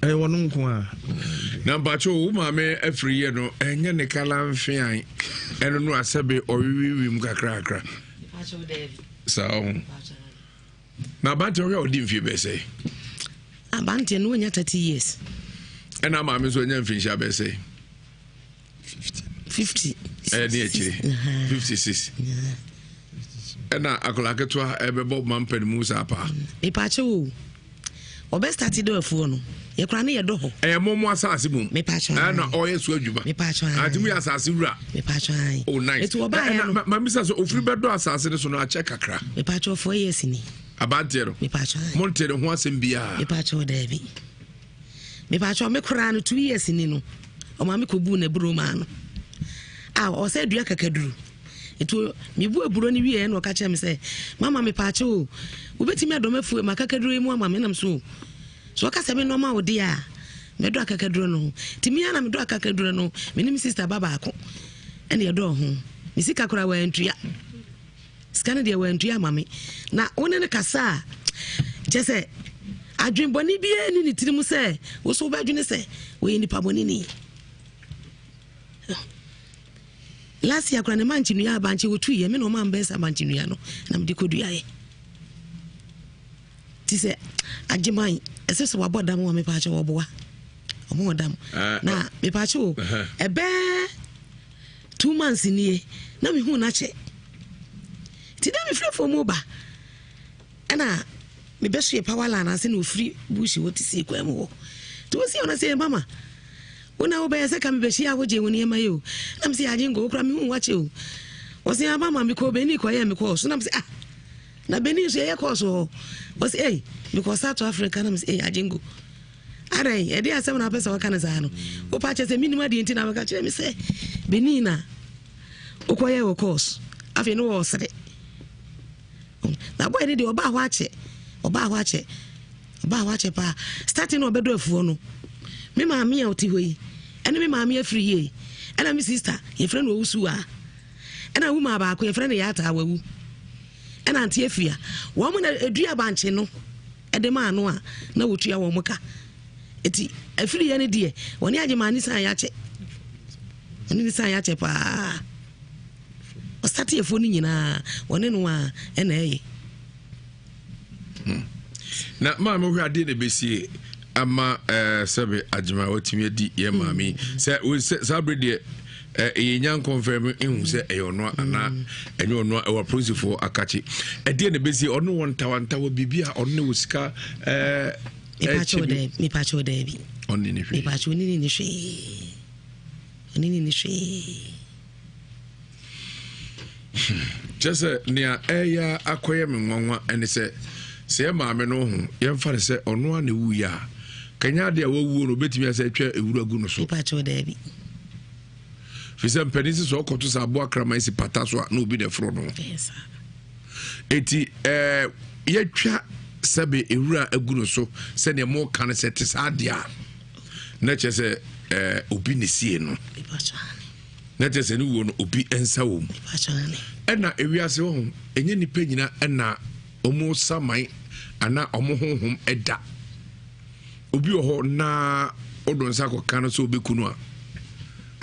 [SPEAKER 6] Ɛyɛ ɔno nko ara.
[SPEAKER 4] Na mpakyɛ wo maame afiri yɛ no ɛnyɛ ne kala mfean ɛno no asɛbe ɔwewewe mu kakrakra. Saa ho. Na abanteɛ ɔhwɛ a ɔdi mfie bɛɛ sɛ?
[SPEAKER 8] Abanteɛ no ɔnya 30 years.
[SPEAKER 4] Ɛna maame nso ɔnya mfinhyia bɛɛ sɛ?
[SPEAKER 8] 50.
[SPEAKER 4] Ɛyɛ ne akyire 56. Ɛna akwadaa ketewa ɛbɛbɔ mampɛn mu saa paa.
[SPEAKER 8] Mepaakyɛ o ɔbɛ start dɔ afuo no yɛkora ne yɛdɔ hɔ.
[SPEAKER 4] Ɛyɛ mo mo asase mu.
[SPEAKER 8] Mepaakyɛ
[SPEAKER 4] ɛna ɔyɛ so adwuma.
[SPEAKER 8] Mepaakyɛ
[SPEAKER 4] ati mu yɛ asase wura.
[SPEAKER 8] Mepaakyɛ ayi.
[SPEAKER 4] Oh nice.
[SPEAKER 8] Etu ɔbaa yɛ no.
[SPEAKER 4] Maame sɛ so ofiri bɛdɔ asase no so no akyɛ kakra.
[SPEAKER 8] Mepaakyɛ 4 years ni.
[SPEAKER 4] Abanteɛ no.
[SPEAKER 8] Mepaakyɛ ayi.
[SPEAKER 4] Mo nte ne ho asɛm biara.
[SPEAKER 8] Mepaakyɛ daabi. Mepaakyɛw me koraa no 2 years ni no ɔma me kɔbuu n'aburo maa no a ɔsɛ dua kakaduru nti mebu aburo no wieɛ na ɔka kyerɛ me sɛ mama mepaakyɛw o wobɛtumi adɔm afuo ma kakaduro yi mu ama me nam so o so ɔka sɛ me nɔma wo deɛ a mɛdɔ akakaduro no ho nti mea na medɔ akakaduro no me ne me sister ba baako ɛne yɛdɔɔ ho me sika koraa wantua. Sika no deɛ wantua ama me. Na wo ne no kasa a, kyɛ sɛ adwenbɔne biara ni ne tirim sɛ wo so wobɛdwene sɛ wɔyɛ nipa bɔne ni. Last year kora ne mankye nua abankye wɔtuiɛ me na ɔma mbɛn sɛ abankye nua no na mede kɔduaeɛ. Ti sɛ agyeman ɛsɛ sɛ wabɔ dam wɔ mepaakyɛ wɔboa ɔmo wɔ dam ah, na eh. mepaakyɛ o ɛbɛɛ 2 months nie na mehu no akyɛ nti na mefiri afuo mu ba ɛna mebɛsoɛ power line ase na ɔfiri bush hɔ te sie kwan mu hɔ nti wosi ɔno sɛ mama wo na wobɛyɛ sɛ ka mebɛhyia a wogye wo nneɛma yi o na mesɛ yɛagye nkɔ wokora mehu wakyɛ o wɔsɛ ama ma mekɔ bɛni kɔyɛ mekɔɔ so na mesɛ ah na bɛni nso yɛyɛ kɔɔ so hɔ wɔsɛ ei mekɔ South Africa na mesɛ ei agye nko Adɛn, ɛdeɛn asɛm na wopɛ sɛ woka no saa no? Wopa kyɛ sɛ mennim adeɛ nti na wobɛka kyerɛ me sɛ Benin na wokɔyɛ wo course. Afei no wɔɔsere. Na boy no deɛ ɔbaa hɔ akyɛ, ɔbaa hɔ akyɛ, ɔbaa hɔ akyɛ paa. Starting na ɔbɛdɔ afuo no, me maame a ɔte hɔ yi, ɛne me maame afiri yie, ɛna me sister yɛfrɛ no Owusu a, ɛna wo maa baako yɛfrɛ no Yaata wawu, ɛna ante afia, wɔn na edua bankye no. de maa no a na wɔtua wɔn ka. Eti afiriyɛ no deɛ wɔne Agyeman ne san yɛakyɛ. Wɔne ne san yɛakyɛ paa. Ɔsateɛfoɔ no nyinaa wɔne no a ɛna ɛyɛ.
[SPEAKER 4] Na maame wohwɛ adeɛ na ɛbɛsie ama eh, sɛbe Agyeman watumi adi yɛ maame yi hmm. sɛ saa bere deɛ ɛyɛ nya nkɔmfɛm ehu sɛ ɛyɛ ɔno anaa mm. ɛnyɛ ɔno ɛwɔ apolisifoɔ akakye ɛdeɛ na ɛbɛsi ɔno wɔ ntawantawa biribi a ɔno ne wɔ sika ɛɛ
[SPEAKER 8] ɛkyɛ bi mipakyɛw daabi
[SPEAKER 4] ɔne ne hwee
[SPEAKER 8] mipakyɛw ɔne ne hwee ɔne ne hwee.
[SPEAKER 4] Kyerɛ sɛ nea ɛyɛ akɔyɛ me nwanwa ɛne sɛ sɛ yɛ maame no ho yɛmfa no sɛ ɔno a na ɛwuiɛ a kanya adeɛ a wawuo no obɛtumi asɛ atwa ewura gu no so.
[SPEAKER 8] Mipakyɛw daabi.
[SPEAKER 4] Fi sɛ mpanin sɛ sɛ ɔkɔto sɛ aboa kraman si pata so a na obi na ɛforo no. Eti ɛɛ yɛtwa sɛbe ewura agu no so sɛdeɛ mo ka no sɛ te saa adeɛ a na kyerɛ sɛ. eh, obi ne sie no. Na kyerɛ sɛ ne wuo no obi nsa wɔ mu. Ɛna ewiase wɔ ho, ɛnyɛ nipa nyina ɛna ɔmo saman anaa ɔmo honhom ɛda. Obi wɔ hɔ na ɔdo nsa kɔka no sɛ ɔbɛku no a,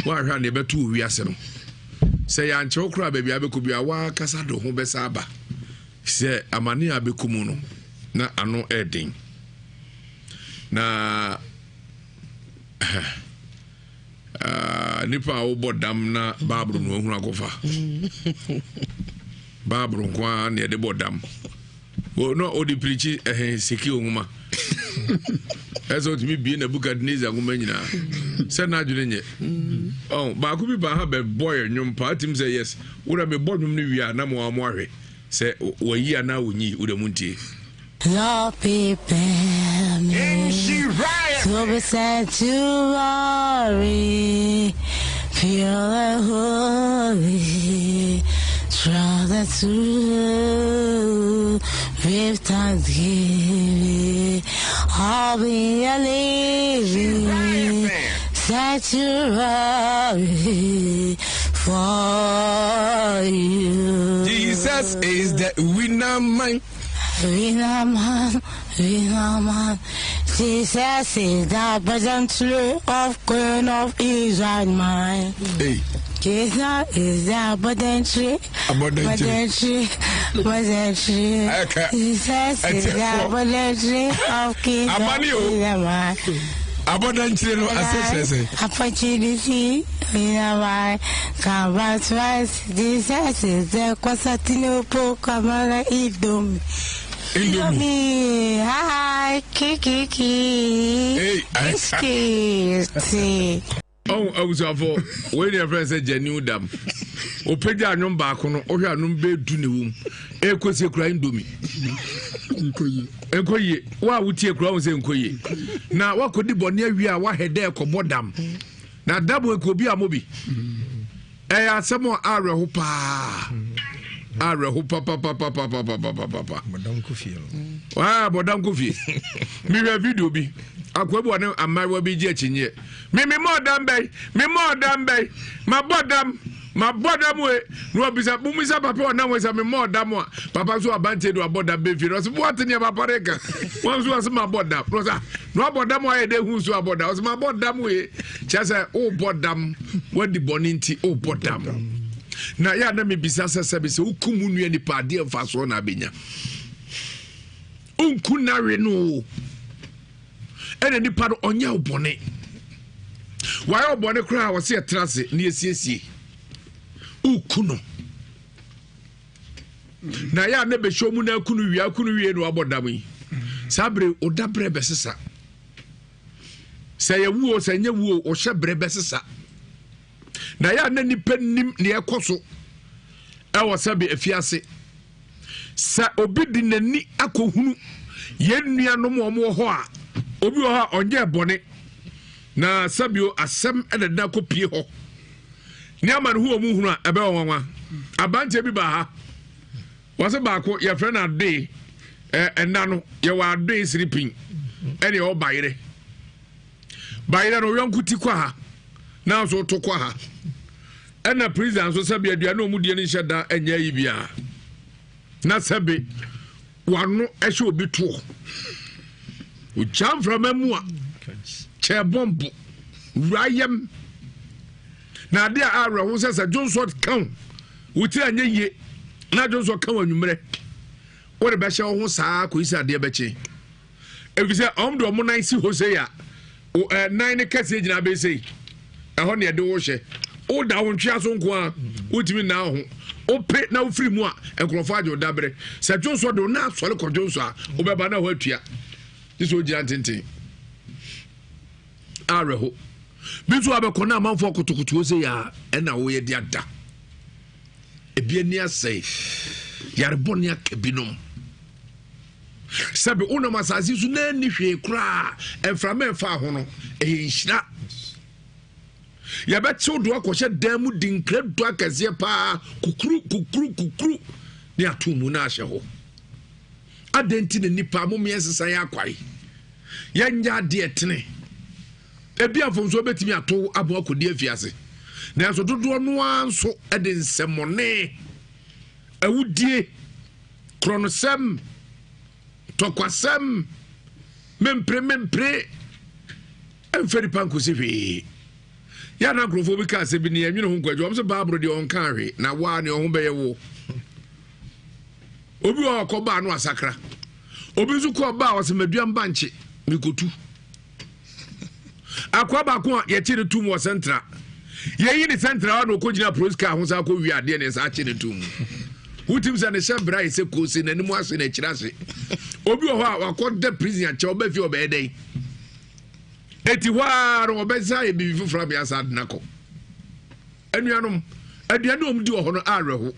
[SPEAKER 4] woanhwɛ a nea ɛbɛto wɔ wiase no, sɛ yɛankyɛ wo koraa baabi a bɛkɔ bi a woakasa de ho bɛsa aba sɛ amane a bɛkɔ mu no na ano ɛden na uh, nipa a wobɔ dam na baabolo no ahunu akɔfa baabolo nko ara na yɛde bɔ dam na ɔde pirikyi ɛhɛn seki nwoma ɛsɛ ɔtumi bie Nebukadnezar nwoma nyinaa sɛ n'adwene nyɛ ɔn baako bi baa ha bɛbɔ yɛ nnwom paa tim sɛ yes wura mebɔ nnwom no wie a na mo a mo ahwɛ sɛ wɔyi anaa wɔnyi wura mu ntie.
[SPEAKER 9] Lord, prepare me to be sent to glory, pure and holy, trust true, with thanksgiving, I'll be a living sanctuary for you.
[SPEAKER 4] Jesus is the winner man.
[SPEAKER 9] Winner man, winner man. Jesus is the present of Queen of Israel, man.
[SPEAKER 4] Hey.
[SPEAKER 9] Jesus is the potential, potential, potential. Jesus is the potential of King of Israel, man.
[SPEAKER 4] Abɔdankyire no ase kyerɛ sɛ.
[SPEAKER 9] Opportunity, winner man. Come back twice. Jesus is the Constantinople, Kamala Indomie.
[SPEAKER 4] Indomie.
[SPEAKER 9] Hi, kiki.
[SPEAKER 4] Hey,
[SPEAKER 9] Biscuit.
[SPEAKER 4] Ɔn abusuafo, wei deɛ fɛn sɛ genuine dam. Opagya anwom baako no, wohwɛ anwom bɛɛ du ne wom. Ɛkɔsie kura indomie.
[SPEAKER 7] Nkɔ yie.
[SPEAKER 4] Nkɔ yie. Wo a wotie kura wo sɛ nkɔ yie. Na wakɔdi bɔne awie a wahɛ dɛ kɔbɔ dam. Na dam ɛkɔ obi a mo bi. Ɛyɛ asɛm a awerɛho paa. Awerɛho papapapapapapapa.
[SPEAKER 6] Bɔdam kɔ fie no.
[SPEAKER 4] Waa bɔdam kɔ fie. Mehwɛ video bi. Akoa bi wɔ ne mmaayewa bi gye akyinyeɛ. Me me mɔ dam bɛyi. Me mɔ dam bɛyi. Ma bɔ dam. Ma bɔ dam we. Na wabisa mumisa papa wɔ nam wɔ sɛ me mɔ dam a. Papa nso abanteɛ de wabɔ dam bɛ fie. Na ɔsɛ wɔte nea papa reka. Wɔn nso wɔsɛ ma bɔ dam. Na ɔsɛ na wabɔ dam ayɛ dɛ hu nso abɔ dam. Ɔsɛ ma bɔ dam we. Kyerɛ sɛ wobɔ dam wadi bɔne nti wobɔ dam. Na yɛ a na mebisa sɛ sɛbe sɛ wokum wo nua nipa adeɛ mfasoɔ na abɛnya. Wonku nawe no o. Ɛna nipa no ɔnyɛ wo bɔne. Wayɛ wo bɔne koraa wɔ sɛ yɛtra ase na yɛsiesie. Woku no. Na yɛ a na bɛhyɛ mu na aku no wie aku no wie na wabɔ dam yi. Saa bere wo dabrɛ bɛsesa. Sɛ yɛ wuo sɛ nyɛ wuo ɔhyɛ berɛ bɛsesa. Na yɛ a na nipa nim nea ɛkɔ so ɛwɔ sɛbe afiase. Sɛ obi de n'ani akɔhunu yɛn nuanom wɔn wɔ hɔ a, obi wɔ hɔ a ɔnyɛ bɔne na sɛbio asɛm ɛna de akɔpie hɔ ne ama no hu wɔn hunu a ɛbɛwɔ nwanwa. Abanteɛ bi baa ha. Wɔse baako yɛfrɛ no adoe ɛna no yɛwɔ adoe siripin ɛne ɛwɔ bayerɛ bayerɛ no yɔnko ti kɔ ha na nso to kɔ ha ɛna prison nso sɛbi aduane ɔmu die no nhyɛ da ɛnyɛ yi biara na sɛbi wano ɛhyɛ obi toɔ ogya mframa mu a kyɛ bɔmbo wura yam na ade a awerɛho sɛ sɛ dwonsɔ ka wo wo tiri anyɛ yie na dwonsɔ ka wo anwummerɛ wode bɛhyɛ wo ho saa kɔyi sɛ adeɛ bɛkye ɛfiri sɛ ɔm de ɔmo nan si hɔ sei a nan ne kɛseɛ gyina bɛyɛ sei ɛhɔ ne ɛde wo hyɛ woda wo ntwea so nko a wotumi nna wo ho wope na wofiri mu a nkurɔfoɔ agye wo daberɛ sɛ dwonsɔ de wo na asɔre kɔ dwonsɔ a wobɛba na hɔ atua gye sɛ wogyina ntenten awerɛho bi nso abɛkɔ na amanfoɔ kotokotoɔ sɛ yɛ a ɛna woyɛ de ada ebi ani asɛe yarebɔ ne aka binom sɛbi wonam asase so na ani hwee koraa mframa ɛfa ho no ɛyɛ nhyira yɛbɛkyew do akɔhyɛ dan mu di nkira do akɛseɛ paa kukuru kukuru kukuru ne ato mu na ahyɛ hɔ adɛn nti na nipa momeɛ nsesa yɛ akwae yɛnyɛ adeɛ tene. Ebia mfomsoɔ bɛtumi ato wo ama woakɔdi afiase, nanso dodoɔ no ara nso de nsɛmmɔne, awudie, korɔnosɛm, tɔkwasɛm, mempere mempere mfa nipa nkɔsi hwee. Yɛ na nkurɔfoɔ bi ka asɛm bi ne yɛnwene ho nkɔ akyi, wɔn sɛ Baabolo deɛ ɔnka hwee na waa ne ɔho bɛyɛ wo. Obi wɔ hɔ ɔkɔ baa no asakra, obi nso kɔ baa ɔsɛ maduam bankye mekotu. Akoa baako a yɛkye no tum wɔ sɛntra. Yɛyi ne sɛntra hɔ na ɔkɔgyina polisi kaa ho san kɔwie adeɛ ne nsa akye no tum. Wotim sɛ ne hyɛ bra yɛ sɛ kose n'anim ase n'akyiri ase. Obi wɔ hɔ a wakɔda prison akyɛ ɔbɛ fie ɔbɛyɛ dɛn? Eti hɔ ara no ɔbɛsa yɛ biribi foforɔ ama yɛasa adena kɔ. Anuanom, aduane a wɔdi wɔ hɔ no awerɛho.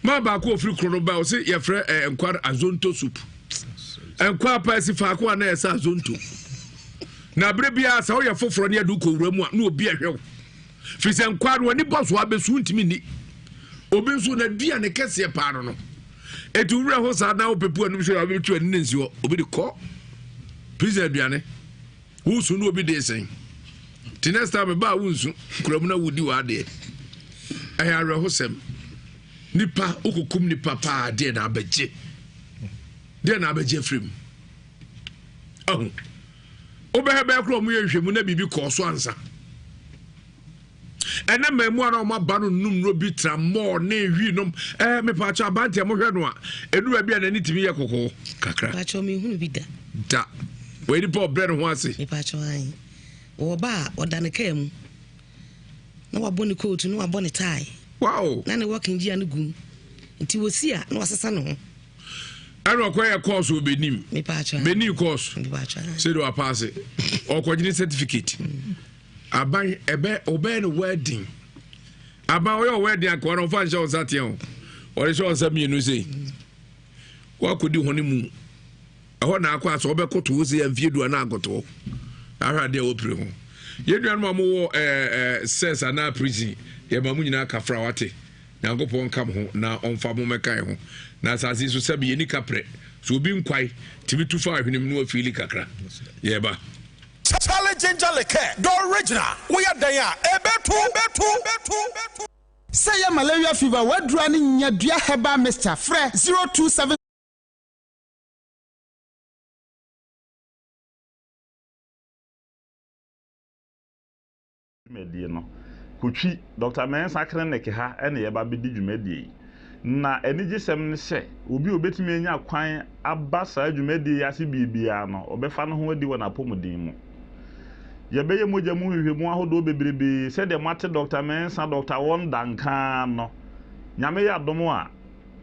[SPEAKER 4] Maa baako a ofiri kuro no ba ɔse yɛfrɛ eh, nkwa no azonto soup. Nkwa apa asi faako a na yɛsɛ azonto. Na abere biara sɛ woyɛ foforɔ ne yɛde wokɔ wura mu a na obi ɛhwɛ wo. Firi sɛ nkwa no w'ani bɔ so abɛsu ntumi nni. Obi nso n'aduane kɛseɛ paa no no. Eti wura hɔ saa na wopepu anum sɛ wabɛtu ani ne nsi hɔ. Obi de kɔ prison aduane. Wosu ne obi de sɛn. Ti next time ba a wonsu kura mu na wodi w'adeɛ. Ɛyɛ awerɛhosɛm. Nipa wokokum nipa paa deɛ na abɛgye. Deɛ na abɛgye afiri mu. Ahu. Wobɛhɛ bɛyɛ koraa wɔn yɛ nhwɛmu na biribi kɔɔ so ansa. Ɛnɛ mmaamua na wɔn aba no num nnuro bi tramɔɔ ne hwii nom. Ɛɛ mepaakyɛ abanteɛ mohwɛ no a ɛdu baabi a n'ani tumi yɛ kɔkɔɔ kakra.
[SPEAKER 8] Mepaakyɛ mehunu bi da.
[SPEAKER 4] Da. Wɔyɛ nipa ɔbrɛ ne ho ase.
[SPEAKER 8] Mepaakyɛ ayi. Wɔwɔ ba a ɔda ne kaa mu na wabɔ ne kootu na wabɔ ne tae.
[SPEAKER 4] Wow.
[SPEAKER 8] Na ne working gear no gum. Nti wɔsi a na wasesa ne ho.
[SPEAKER 4] Ɛna ɔkɔ yɛ course wɔ Benin.
[SPEAKER 8] Mepaakyɛ.
[SPEAKER 4] Benin course.
[SPEAKER 8] Mepaakyɛ.
[SPEAKER 4] Sɛ de wapaase. Ɔkɔgyene certificate. Aban ɛbɛ ɔbɛyɛ no wedding. Aban ɔyɛ wedding akoa no ɔfa nhyɛ wo nsa teɛ o. Ɔde hyɛ wo nsa mmienu sei. Wakɔdi hɔ ne mu. Ɛhɔ na akɔ asɛ ɔbɛkoto wo sɛ mfie du anaa akoto. Ahwɛ adeɛ a wɔpere ho. Yɛn nuanom a mowɔ ɛɛ ɛɛ sɛs anaa prison yɛma mo nyinaa kafra wate. Nyankopɔn nka mo ho na ɔmfa mo mmɛka yɛn ho. Na asase yi so sɛbe yɛnni kaprɛ. So obi nkwae tumi tu fa ahwenem na wafiili kakra? Yɛreba.
[SPEAKER 10] Charlie ginger liqueur the original woyɛ dɛn a ɛbɛtu bɛtu.
[SPEAKER 11] Sɛ ɛyɛ malaria fever w'aduru a ne nya dua herbal mixture frɛ 027.
[SPEAKER 3] Dwumadie no. Kotwi, Dɔkta Mensah Clinic ha na yɛba abɛdi dwumadie yi. Na anigyesɛm ne sɛ, obi a ɔbɛtumi anya kwan aba saa dwumadie yi ase biribiara no, ɔbɛfa ne ho adi wɔ n'apɔmuden mu. Yɛbɛyɛ mogya mu nhwehwɛmu ahodoɔ bebrebee sɛdeɛ moate Dɔkta Mensah, Dɔkta Wonder nka ara no. Nyame yɛ adom a,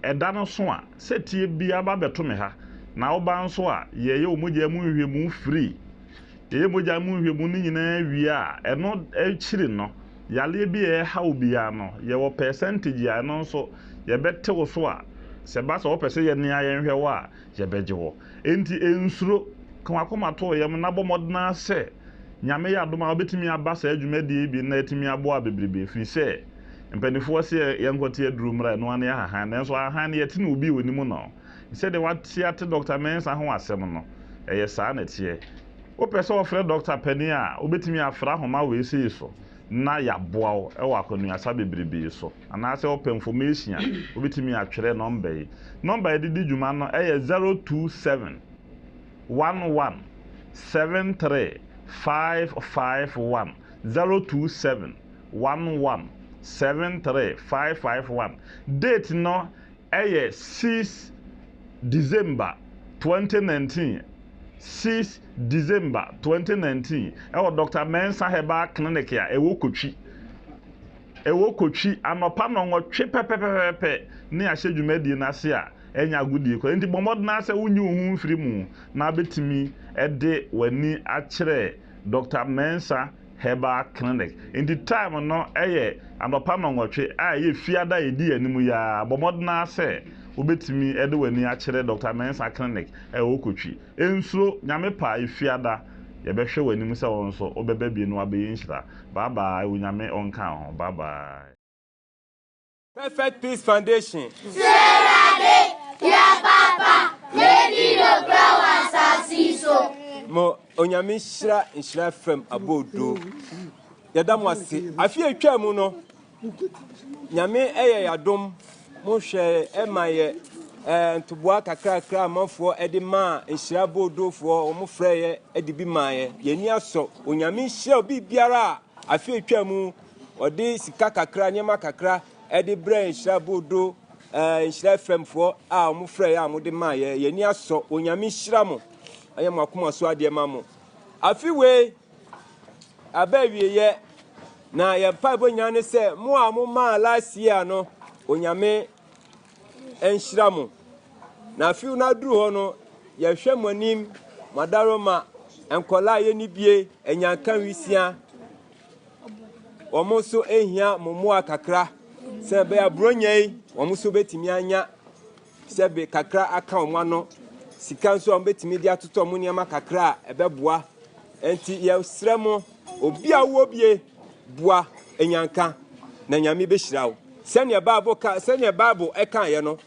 [SPEAKER 3] ɛda no so a, sɛ tie biara ba bɛto me ha, na woba nso a, yɛyɛ wo mogya mu nhwehwɛmu free. Yɛyɛ mogya mu nhwehwɛmu no nyinaa wie a, ɛno akyiri no, yareɛ bi a ɛreha wo biara no, yɛwɔ pɛsɛntegye a ɛno nso yɛbɛte wo so a, sɛ ɛba sɛ wopɛ sɛ yɛne ara yɛnhwɛ wo a, yɛbɛgye wo. Enti nsuro, ka w'akoma to wo yam na bɔ mmɔden ara sɛ Nyame yɛ adom a wobɛtumi aba saa dwumadie yi bi na atumi aboa bebrebe ɛfiri sɛ mpaninfoɔ se yɛnkɔte aduro mmra ɛno ara ne ahahan nanso ahahan no yɛte no obi a ɔnim no. Sɛdeɛ woate ate Dɔkta Mensah ho asɛm no, ɛyɛ saa na ɛteɛ. Wopɛ sɛ wɔfrɛ dɔkta panin a, wobɛtumi afrɛ ahoma wei sei so na yɛaboa wo wɔ akwannuasa bebrebe so. Anaasɛ wopɛ information a, wobɛtumi atwerɛ nɔmba yi. Nɔmba a yɛde di dwuma no yɛ 027 11 73 551, 027 11 73 551. Date no Ɛyɛ six December 2019, six December 2019, ɛwɔ Dɔkta Mensah Herbal Clinic a ɛwɔ Kotwi. Ɛwɔ Kotwi, anɔpa nnɔnwɔtwe pɛpɛpɛpɛ ne ahyɛ dwumadie no ase a ɛnyɛ agodie koraa. Enti bɔ mmɔden ara sɛ wonyi wo ho mfiri mu na wobɛtumi de w'ani akyerɛ Dɔkta Mensah Herbal Clinic. Enti time no yɛ anɔpa nnɔnwɔtwe a ɛyɛ Fiada a ɛdi yɛn anim yi ara. Bɔ mmɔden ara sɛ wobɛtumi de w'ani akyerɛ Dɔkta Mensah Clinic a ɛwɔ Kotwi. Nsuro, Nyame pɛ a Fiada yɛbɛhwɛ w'anim sɛ wo nso wobɛba bi na woabɛyɛ nhyira. Bye bye, Onyame ɔnka wo ho. Bye bye.
[SPEAKER 1] Perfect Peace Foundation.
[SPEAKER 12] Tie Awurade, yɛ papa, na di nokorɛ wɔ asase yi so.
[SPEAKER 1] Mo. Onyame nhyira Nhyira FM aboodo. Yɛda mo ase. Afe a etwaa mu no, Nyame yɛ yɛadom, mo hwɛ ɛma yɛ eh, ntoboa kakrakra amanfoɔ ɛde maa Nhyira aboodofoɔ, wɔn frɛ yɛ ɛde bi maa yɛ. Yɛn ani asɔ. Onyame nhyira obi biara a afe a etwaa mu ɔde sika kakra, nneɛma kakra ɛde brɛ Nhyira aboodo, eh, Nhyira FM foɔ a wɔn frɛ yɛ a wɔde maa yɛ. Yɛn ani asɔ. Onyame nhyira mo. Ɔyɛ mo akoma so adeɛ ma mo. Afe wei aba awieɛ na yɛn mpaebɔ nyinaa ne sɛ mo a mo maa last year no Onyame nhyira mo. Na afe no aduru hɔ no yɛhwɛ mo anim mo adaroma nkɔla a yɛnni bie anyanka nwisia wɔn nso hia mo mmoa kakra sɛ ɛbɛyɛ aburonya yi wɔn nso bɛtumi anya Sɛbe kakra aka wɔn ano, sika nso a wɔbɛtumi de atotɔ wɔn nneɛma kakra a ɛbɛboa. Enti yɛsrɛ mo, obi a wowɔ bie, boa nyanka na Nyame bɛhyira wo. Sɛnea Bible ka, sɛnea Bible ɛkaeɛ no,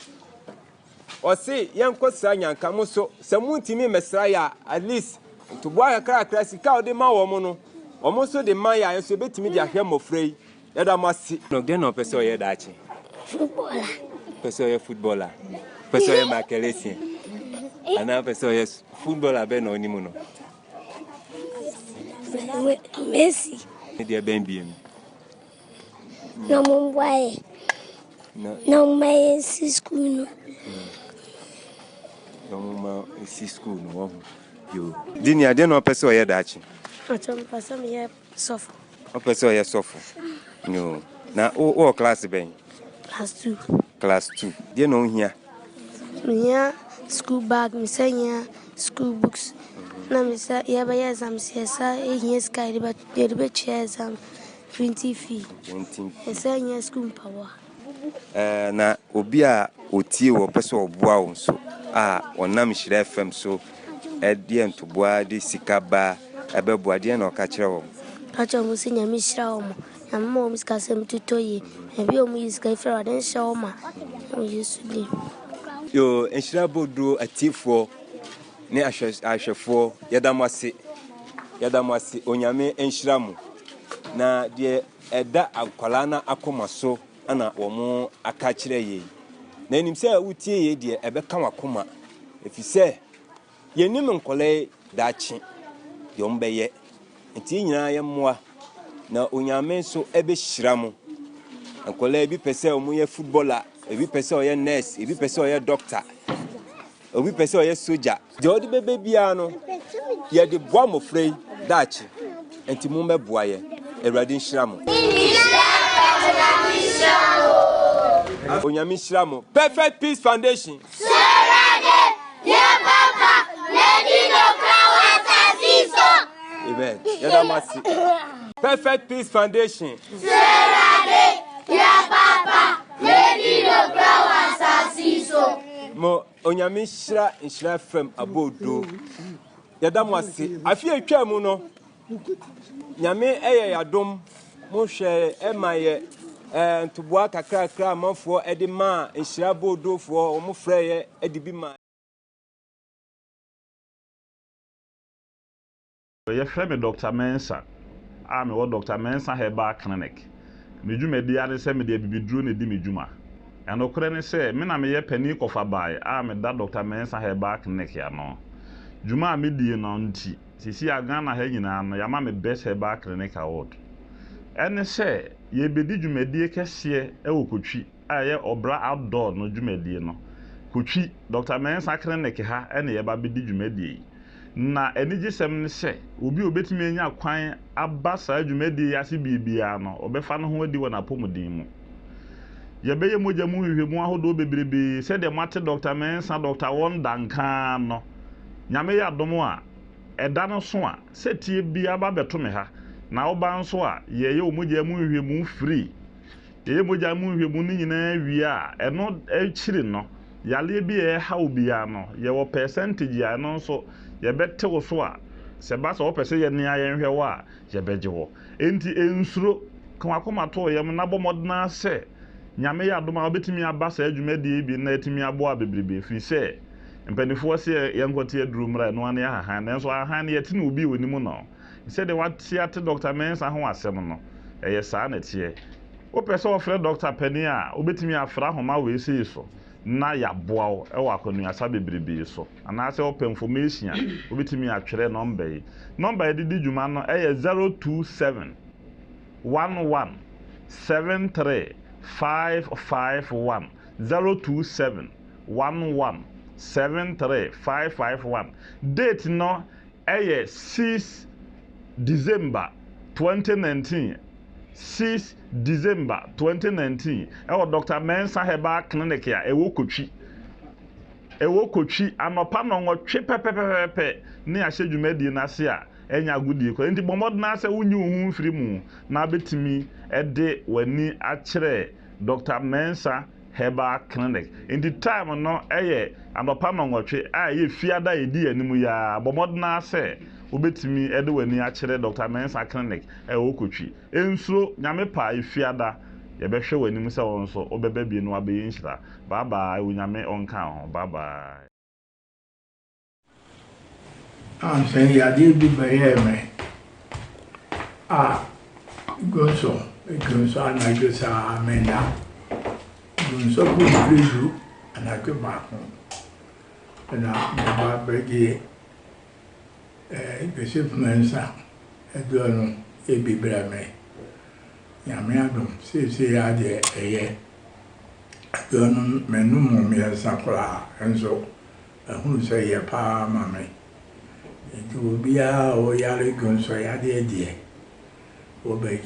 [SPEAKER 1] ɔse yɛnkɔsra nyanka mo so. Sɛ montumi mmɛsra yɛ a, at least ntoboa kakrakra, sika a wɔde ma wɔn no, wɔn nso de ma yɛ a, yɛn nso yɛbɛtumi de ahwɛ mmɔfra yi. Yɛda mo ase. No, dɛn na ɔpɛ sɛ ɔyɛ daakye?
[SPEAKER 2] Footballer.
[SPEAKER 1] Ɔpɛ sɛ ɔyɛ footballer. Ɔpɛ sɛ ɔyɛ Michael Essien. Anaa ɔpɛ sɛ ɔyɛ footballer bɛn na ɔnim no?
[SPEAKER 2] Messi.
[SPEAKER 1] Ne deɛ bɛn biem?
[SPEAKER 2] Na mo mboa yɛ. Na mo ma yɛ si school no.
[SPEAKER 1] Na mo ma si school no wɔn ho. Yo. Dini adeɛ na ɔpɛ sɛ ɔyɛ daakye?
[SPEAKER 2] Ɔtɔ mpɛ sɛ meyɛ Sɔfo.
[SPEAKER 1] Wopɛ sɛ ɔyɛ sɔfo? No. Na wowɔ class bɛn?
[SPEAKER 2] Class 2.
[SPEAKER 1] Class 2. Deɛ na wohia?
[SPEAKER 2] Mehia school bag, mesɛ hia school books. Na mesɛ yɛbɛyɛ exams yɛsa hia sika yɛde bɛtua exam printing fee.
[SPEAKER 1] Printing fee.
[SPEAKER 2] Yɛsɛ hia school mpaboa.
[SPEAKER 1] Ɛɛ, na obi a otie wo, ɔpɛ sɛ ɔboa wo nso a, ɔnam Nhyira FM so de ntoboa de sika ba ɛbɛboa, deɛn na ɔka kyerɛ wɔn?
[SPEAKER 2] Ka kyerɛ wɔn sɛ Nyame nhyira wɔn, Nyame ma wɔn sika sɛm totɔ yie, na bia wɔn yi sika yi firi Awurade nhyɛ wɔn ma wɔ Yesu din.
[SPEAKER 1] Yoo, Nhyira Boduo atiefoɔ ne ahwɛfoɔ, yɛda mo ase, yɛda mo ase, Onyame nhyira mo. Na deɛ ɛda akwadaa no akoma so na wɔaka akyerɛ yei. Na yɛnim sɛ wotie yei deɛ, ɛbɛka w'akoma, ɛfiri sɛ yɛnim nkwadaa yi daakye deɛ wɔbɛyɛ. Nti yɛn nyinaa yɛmmoa na Onyame nso ɛbɛhyira mo. Nkwadaa ebi pɛ sɛ wɔyɛ footballer, ebi pɛ sɛ ɔyɛ nurse, ebi pɛ sɛ ɔyɛ doctor. Obi pɛ sɛ ɔyɛ sogya. Deɛ ɔde bɛbɛ biara no, yɛde boa mmɔfra yi daakye. Nti mommɛboa yɛn. Awurade nhyira mo. Onyame nhyira mo. Perfect Peace Foundation.
[SPEAKER 12] Sɛ Awurade yɛ papa na di nokora wɔ asase so.
[SPEAKER 1] Amen. Yɛda mo ase. Perfect Peace Foundation.
[SPEAKER 12] Sɛ Awurade yɛ papa na di nokora wɔ asase so.
[SPEAKER 1] Mo Onyame nhyira Nhyira FM aboodo. Yɛda mo ase. Afe a etwaa mu no, Nyame yɛ yɛadom. Mo hwɛ ɛma yɛ eh, ntoboa kakrakra amanfoɔ ɛde maa Nhyira aboodofoɔ, wɔn frɛ yɛ ɛde bi maa.
[SPEAKER 3] Yɛfrɛ me Dɔkta Mensah a mewɔ Dɔkta Mensah Herbal Clinic. Me dwumadi ara ne sɛ mede abibiduro na ɛdi me dwuma. Ɛnokorɛ ne sɛ, me na meyɛ panin kɔfabae a meda Dɔkta Mensah Herbal Clinic ano. Dwuma a medie no nti, seesei a Ghana ha nyinaa no, yɛama me Best Herbal Clinic Award. Ɛne sɛ, yɛrebɛdi dwumadie kɛseɛ wɔ Kotwi a ɛyɛ Ɔbra Outdoor no dwumadie no. Kotwi, Dɔkta Mensah Clinic ha na yɛreba abɛdi dwumadie yi. Na anigyesɛm ne sɛ, obi a obetumi anya kwan aba saa dwumadi yi ase bere biara no, ɔbɛfa ne ho adi wɔ n'apɔmuden mu. Yɛbɛyɛ mogya mu nhwehwɛmu ahodoɔ bebrebe sɛdeɛ moate Dɔkta Mensah, Dɔkta Wonder nka ara no. Nyame yɛ adom a, ɛda no so a, sɛ tie biara ba bɛto me ha, na woba nso a, yɛyɛ wo mogya mu nhwehwɛmu free. Yɛyɛ mogya mu nhwehwɛmu no nyinaa wie a, ɛno akyiri no, yareɛ bi a ɛreha wo biara no, yɛwɔ percentage a ɛno nso yɛbɛte wo so a, sɛ ɛba sɛ wopɛ sɛ yɛne ara yɛnhwɛ wo a, yɛbɛgye wo. Enti nsuro, ka w'akoma to wo yam na bɔ mmɔden ara sɛ Nyame yɛ adom a wobɛtumi aba saa dwumadie yi bi na atumi aboa bebrebe ɛfiri sɛ Mpanimfoɔ se yɛnkɔte aduro mmra, ɛno ara ne ahahan. Nanso ahahan no yɛte no obi a ɔnim no. Sɛdeɛ wate ate Dɔkta Mensah ho asɛm no, ɛyɛ saa na ɛteɛ. Wopɛ sɛ wɔfrɛ dɔkta panin a, wobɛtumi afrɛ ahoma wei sei so na yɛaboa wo wɔ akwannuasa bebrebe so. Anaasɛ wopɛ information a, wobɛtumi atwerɛ nɔmba yi. Nɔmba a yɛde di dwuma no yɛ 027 11 73 551, 027 11 73 551. Date no yɛ 6 December 2019, 6 December 2019, ɛwɔ Dɔkta Mensah Herbal Clinic a ɛwɔ Kotwi. Ɛwɔ Kotwi, anɔpa nnɔnwɔtwe pɛpɛpɛpɛ ne yɛahyɛ dwumadie no ase a ɛnyɛ agodie koraa. Enti bɔ mmɔden ara sɛ wonyi wo ho mfiri mu na wobɛtumi de w'ani akyerɛ Dɔkta Mensah Herbal Clinic. Enti time no yɛ anɔpa nnɔnwɔtwe a ɛyɛ Fiada a ɛdi yɛn anim yi ara. Bɔ mmɔden ara sɛ wobɛtumi de w'ani akyerɛ Dɔkta Mensah Clinic a ɛwɔ Kotwi. Nsuro, Nyame pɛ a Efiada yɛbɛhwɛ w'anim sɛ wo nso wobɛba bio na wabɛyɛ nhyira. Bye bye, Onyame ɔnka wo ho. Bye bye.
[SPEAKER 13] Ansa yi yadeɛ bi bɛyɛɛ me a dwonsɔ, medwonsɔ anadwo saa menna. Dwonsɔ gu mprɛdu anadwo baako na meba bɛgye eh, Joseph Mensah aduro no bi brɛ me. Nyame adom, seesei ara deɛ ɛyɛ. Aduro no menom mmiɛnsa koraa nso mahunu sɛ ɛyɛ paa ma me. Nti obiara a ɔyare dwonsɔ yadeɛ deɛ, wɔbɛ.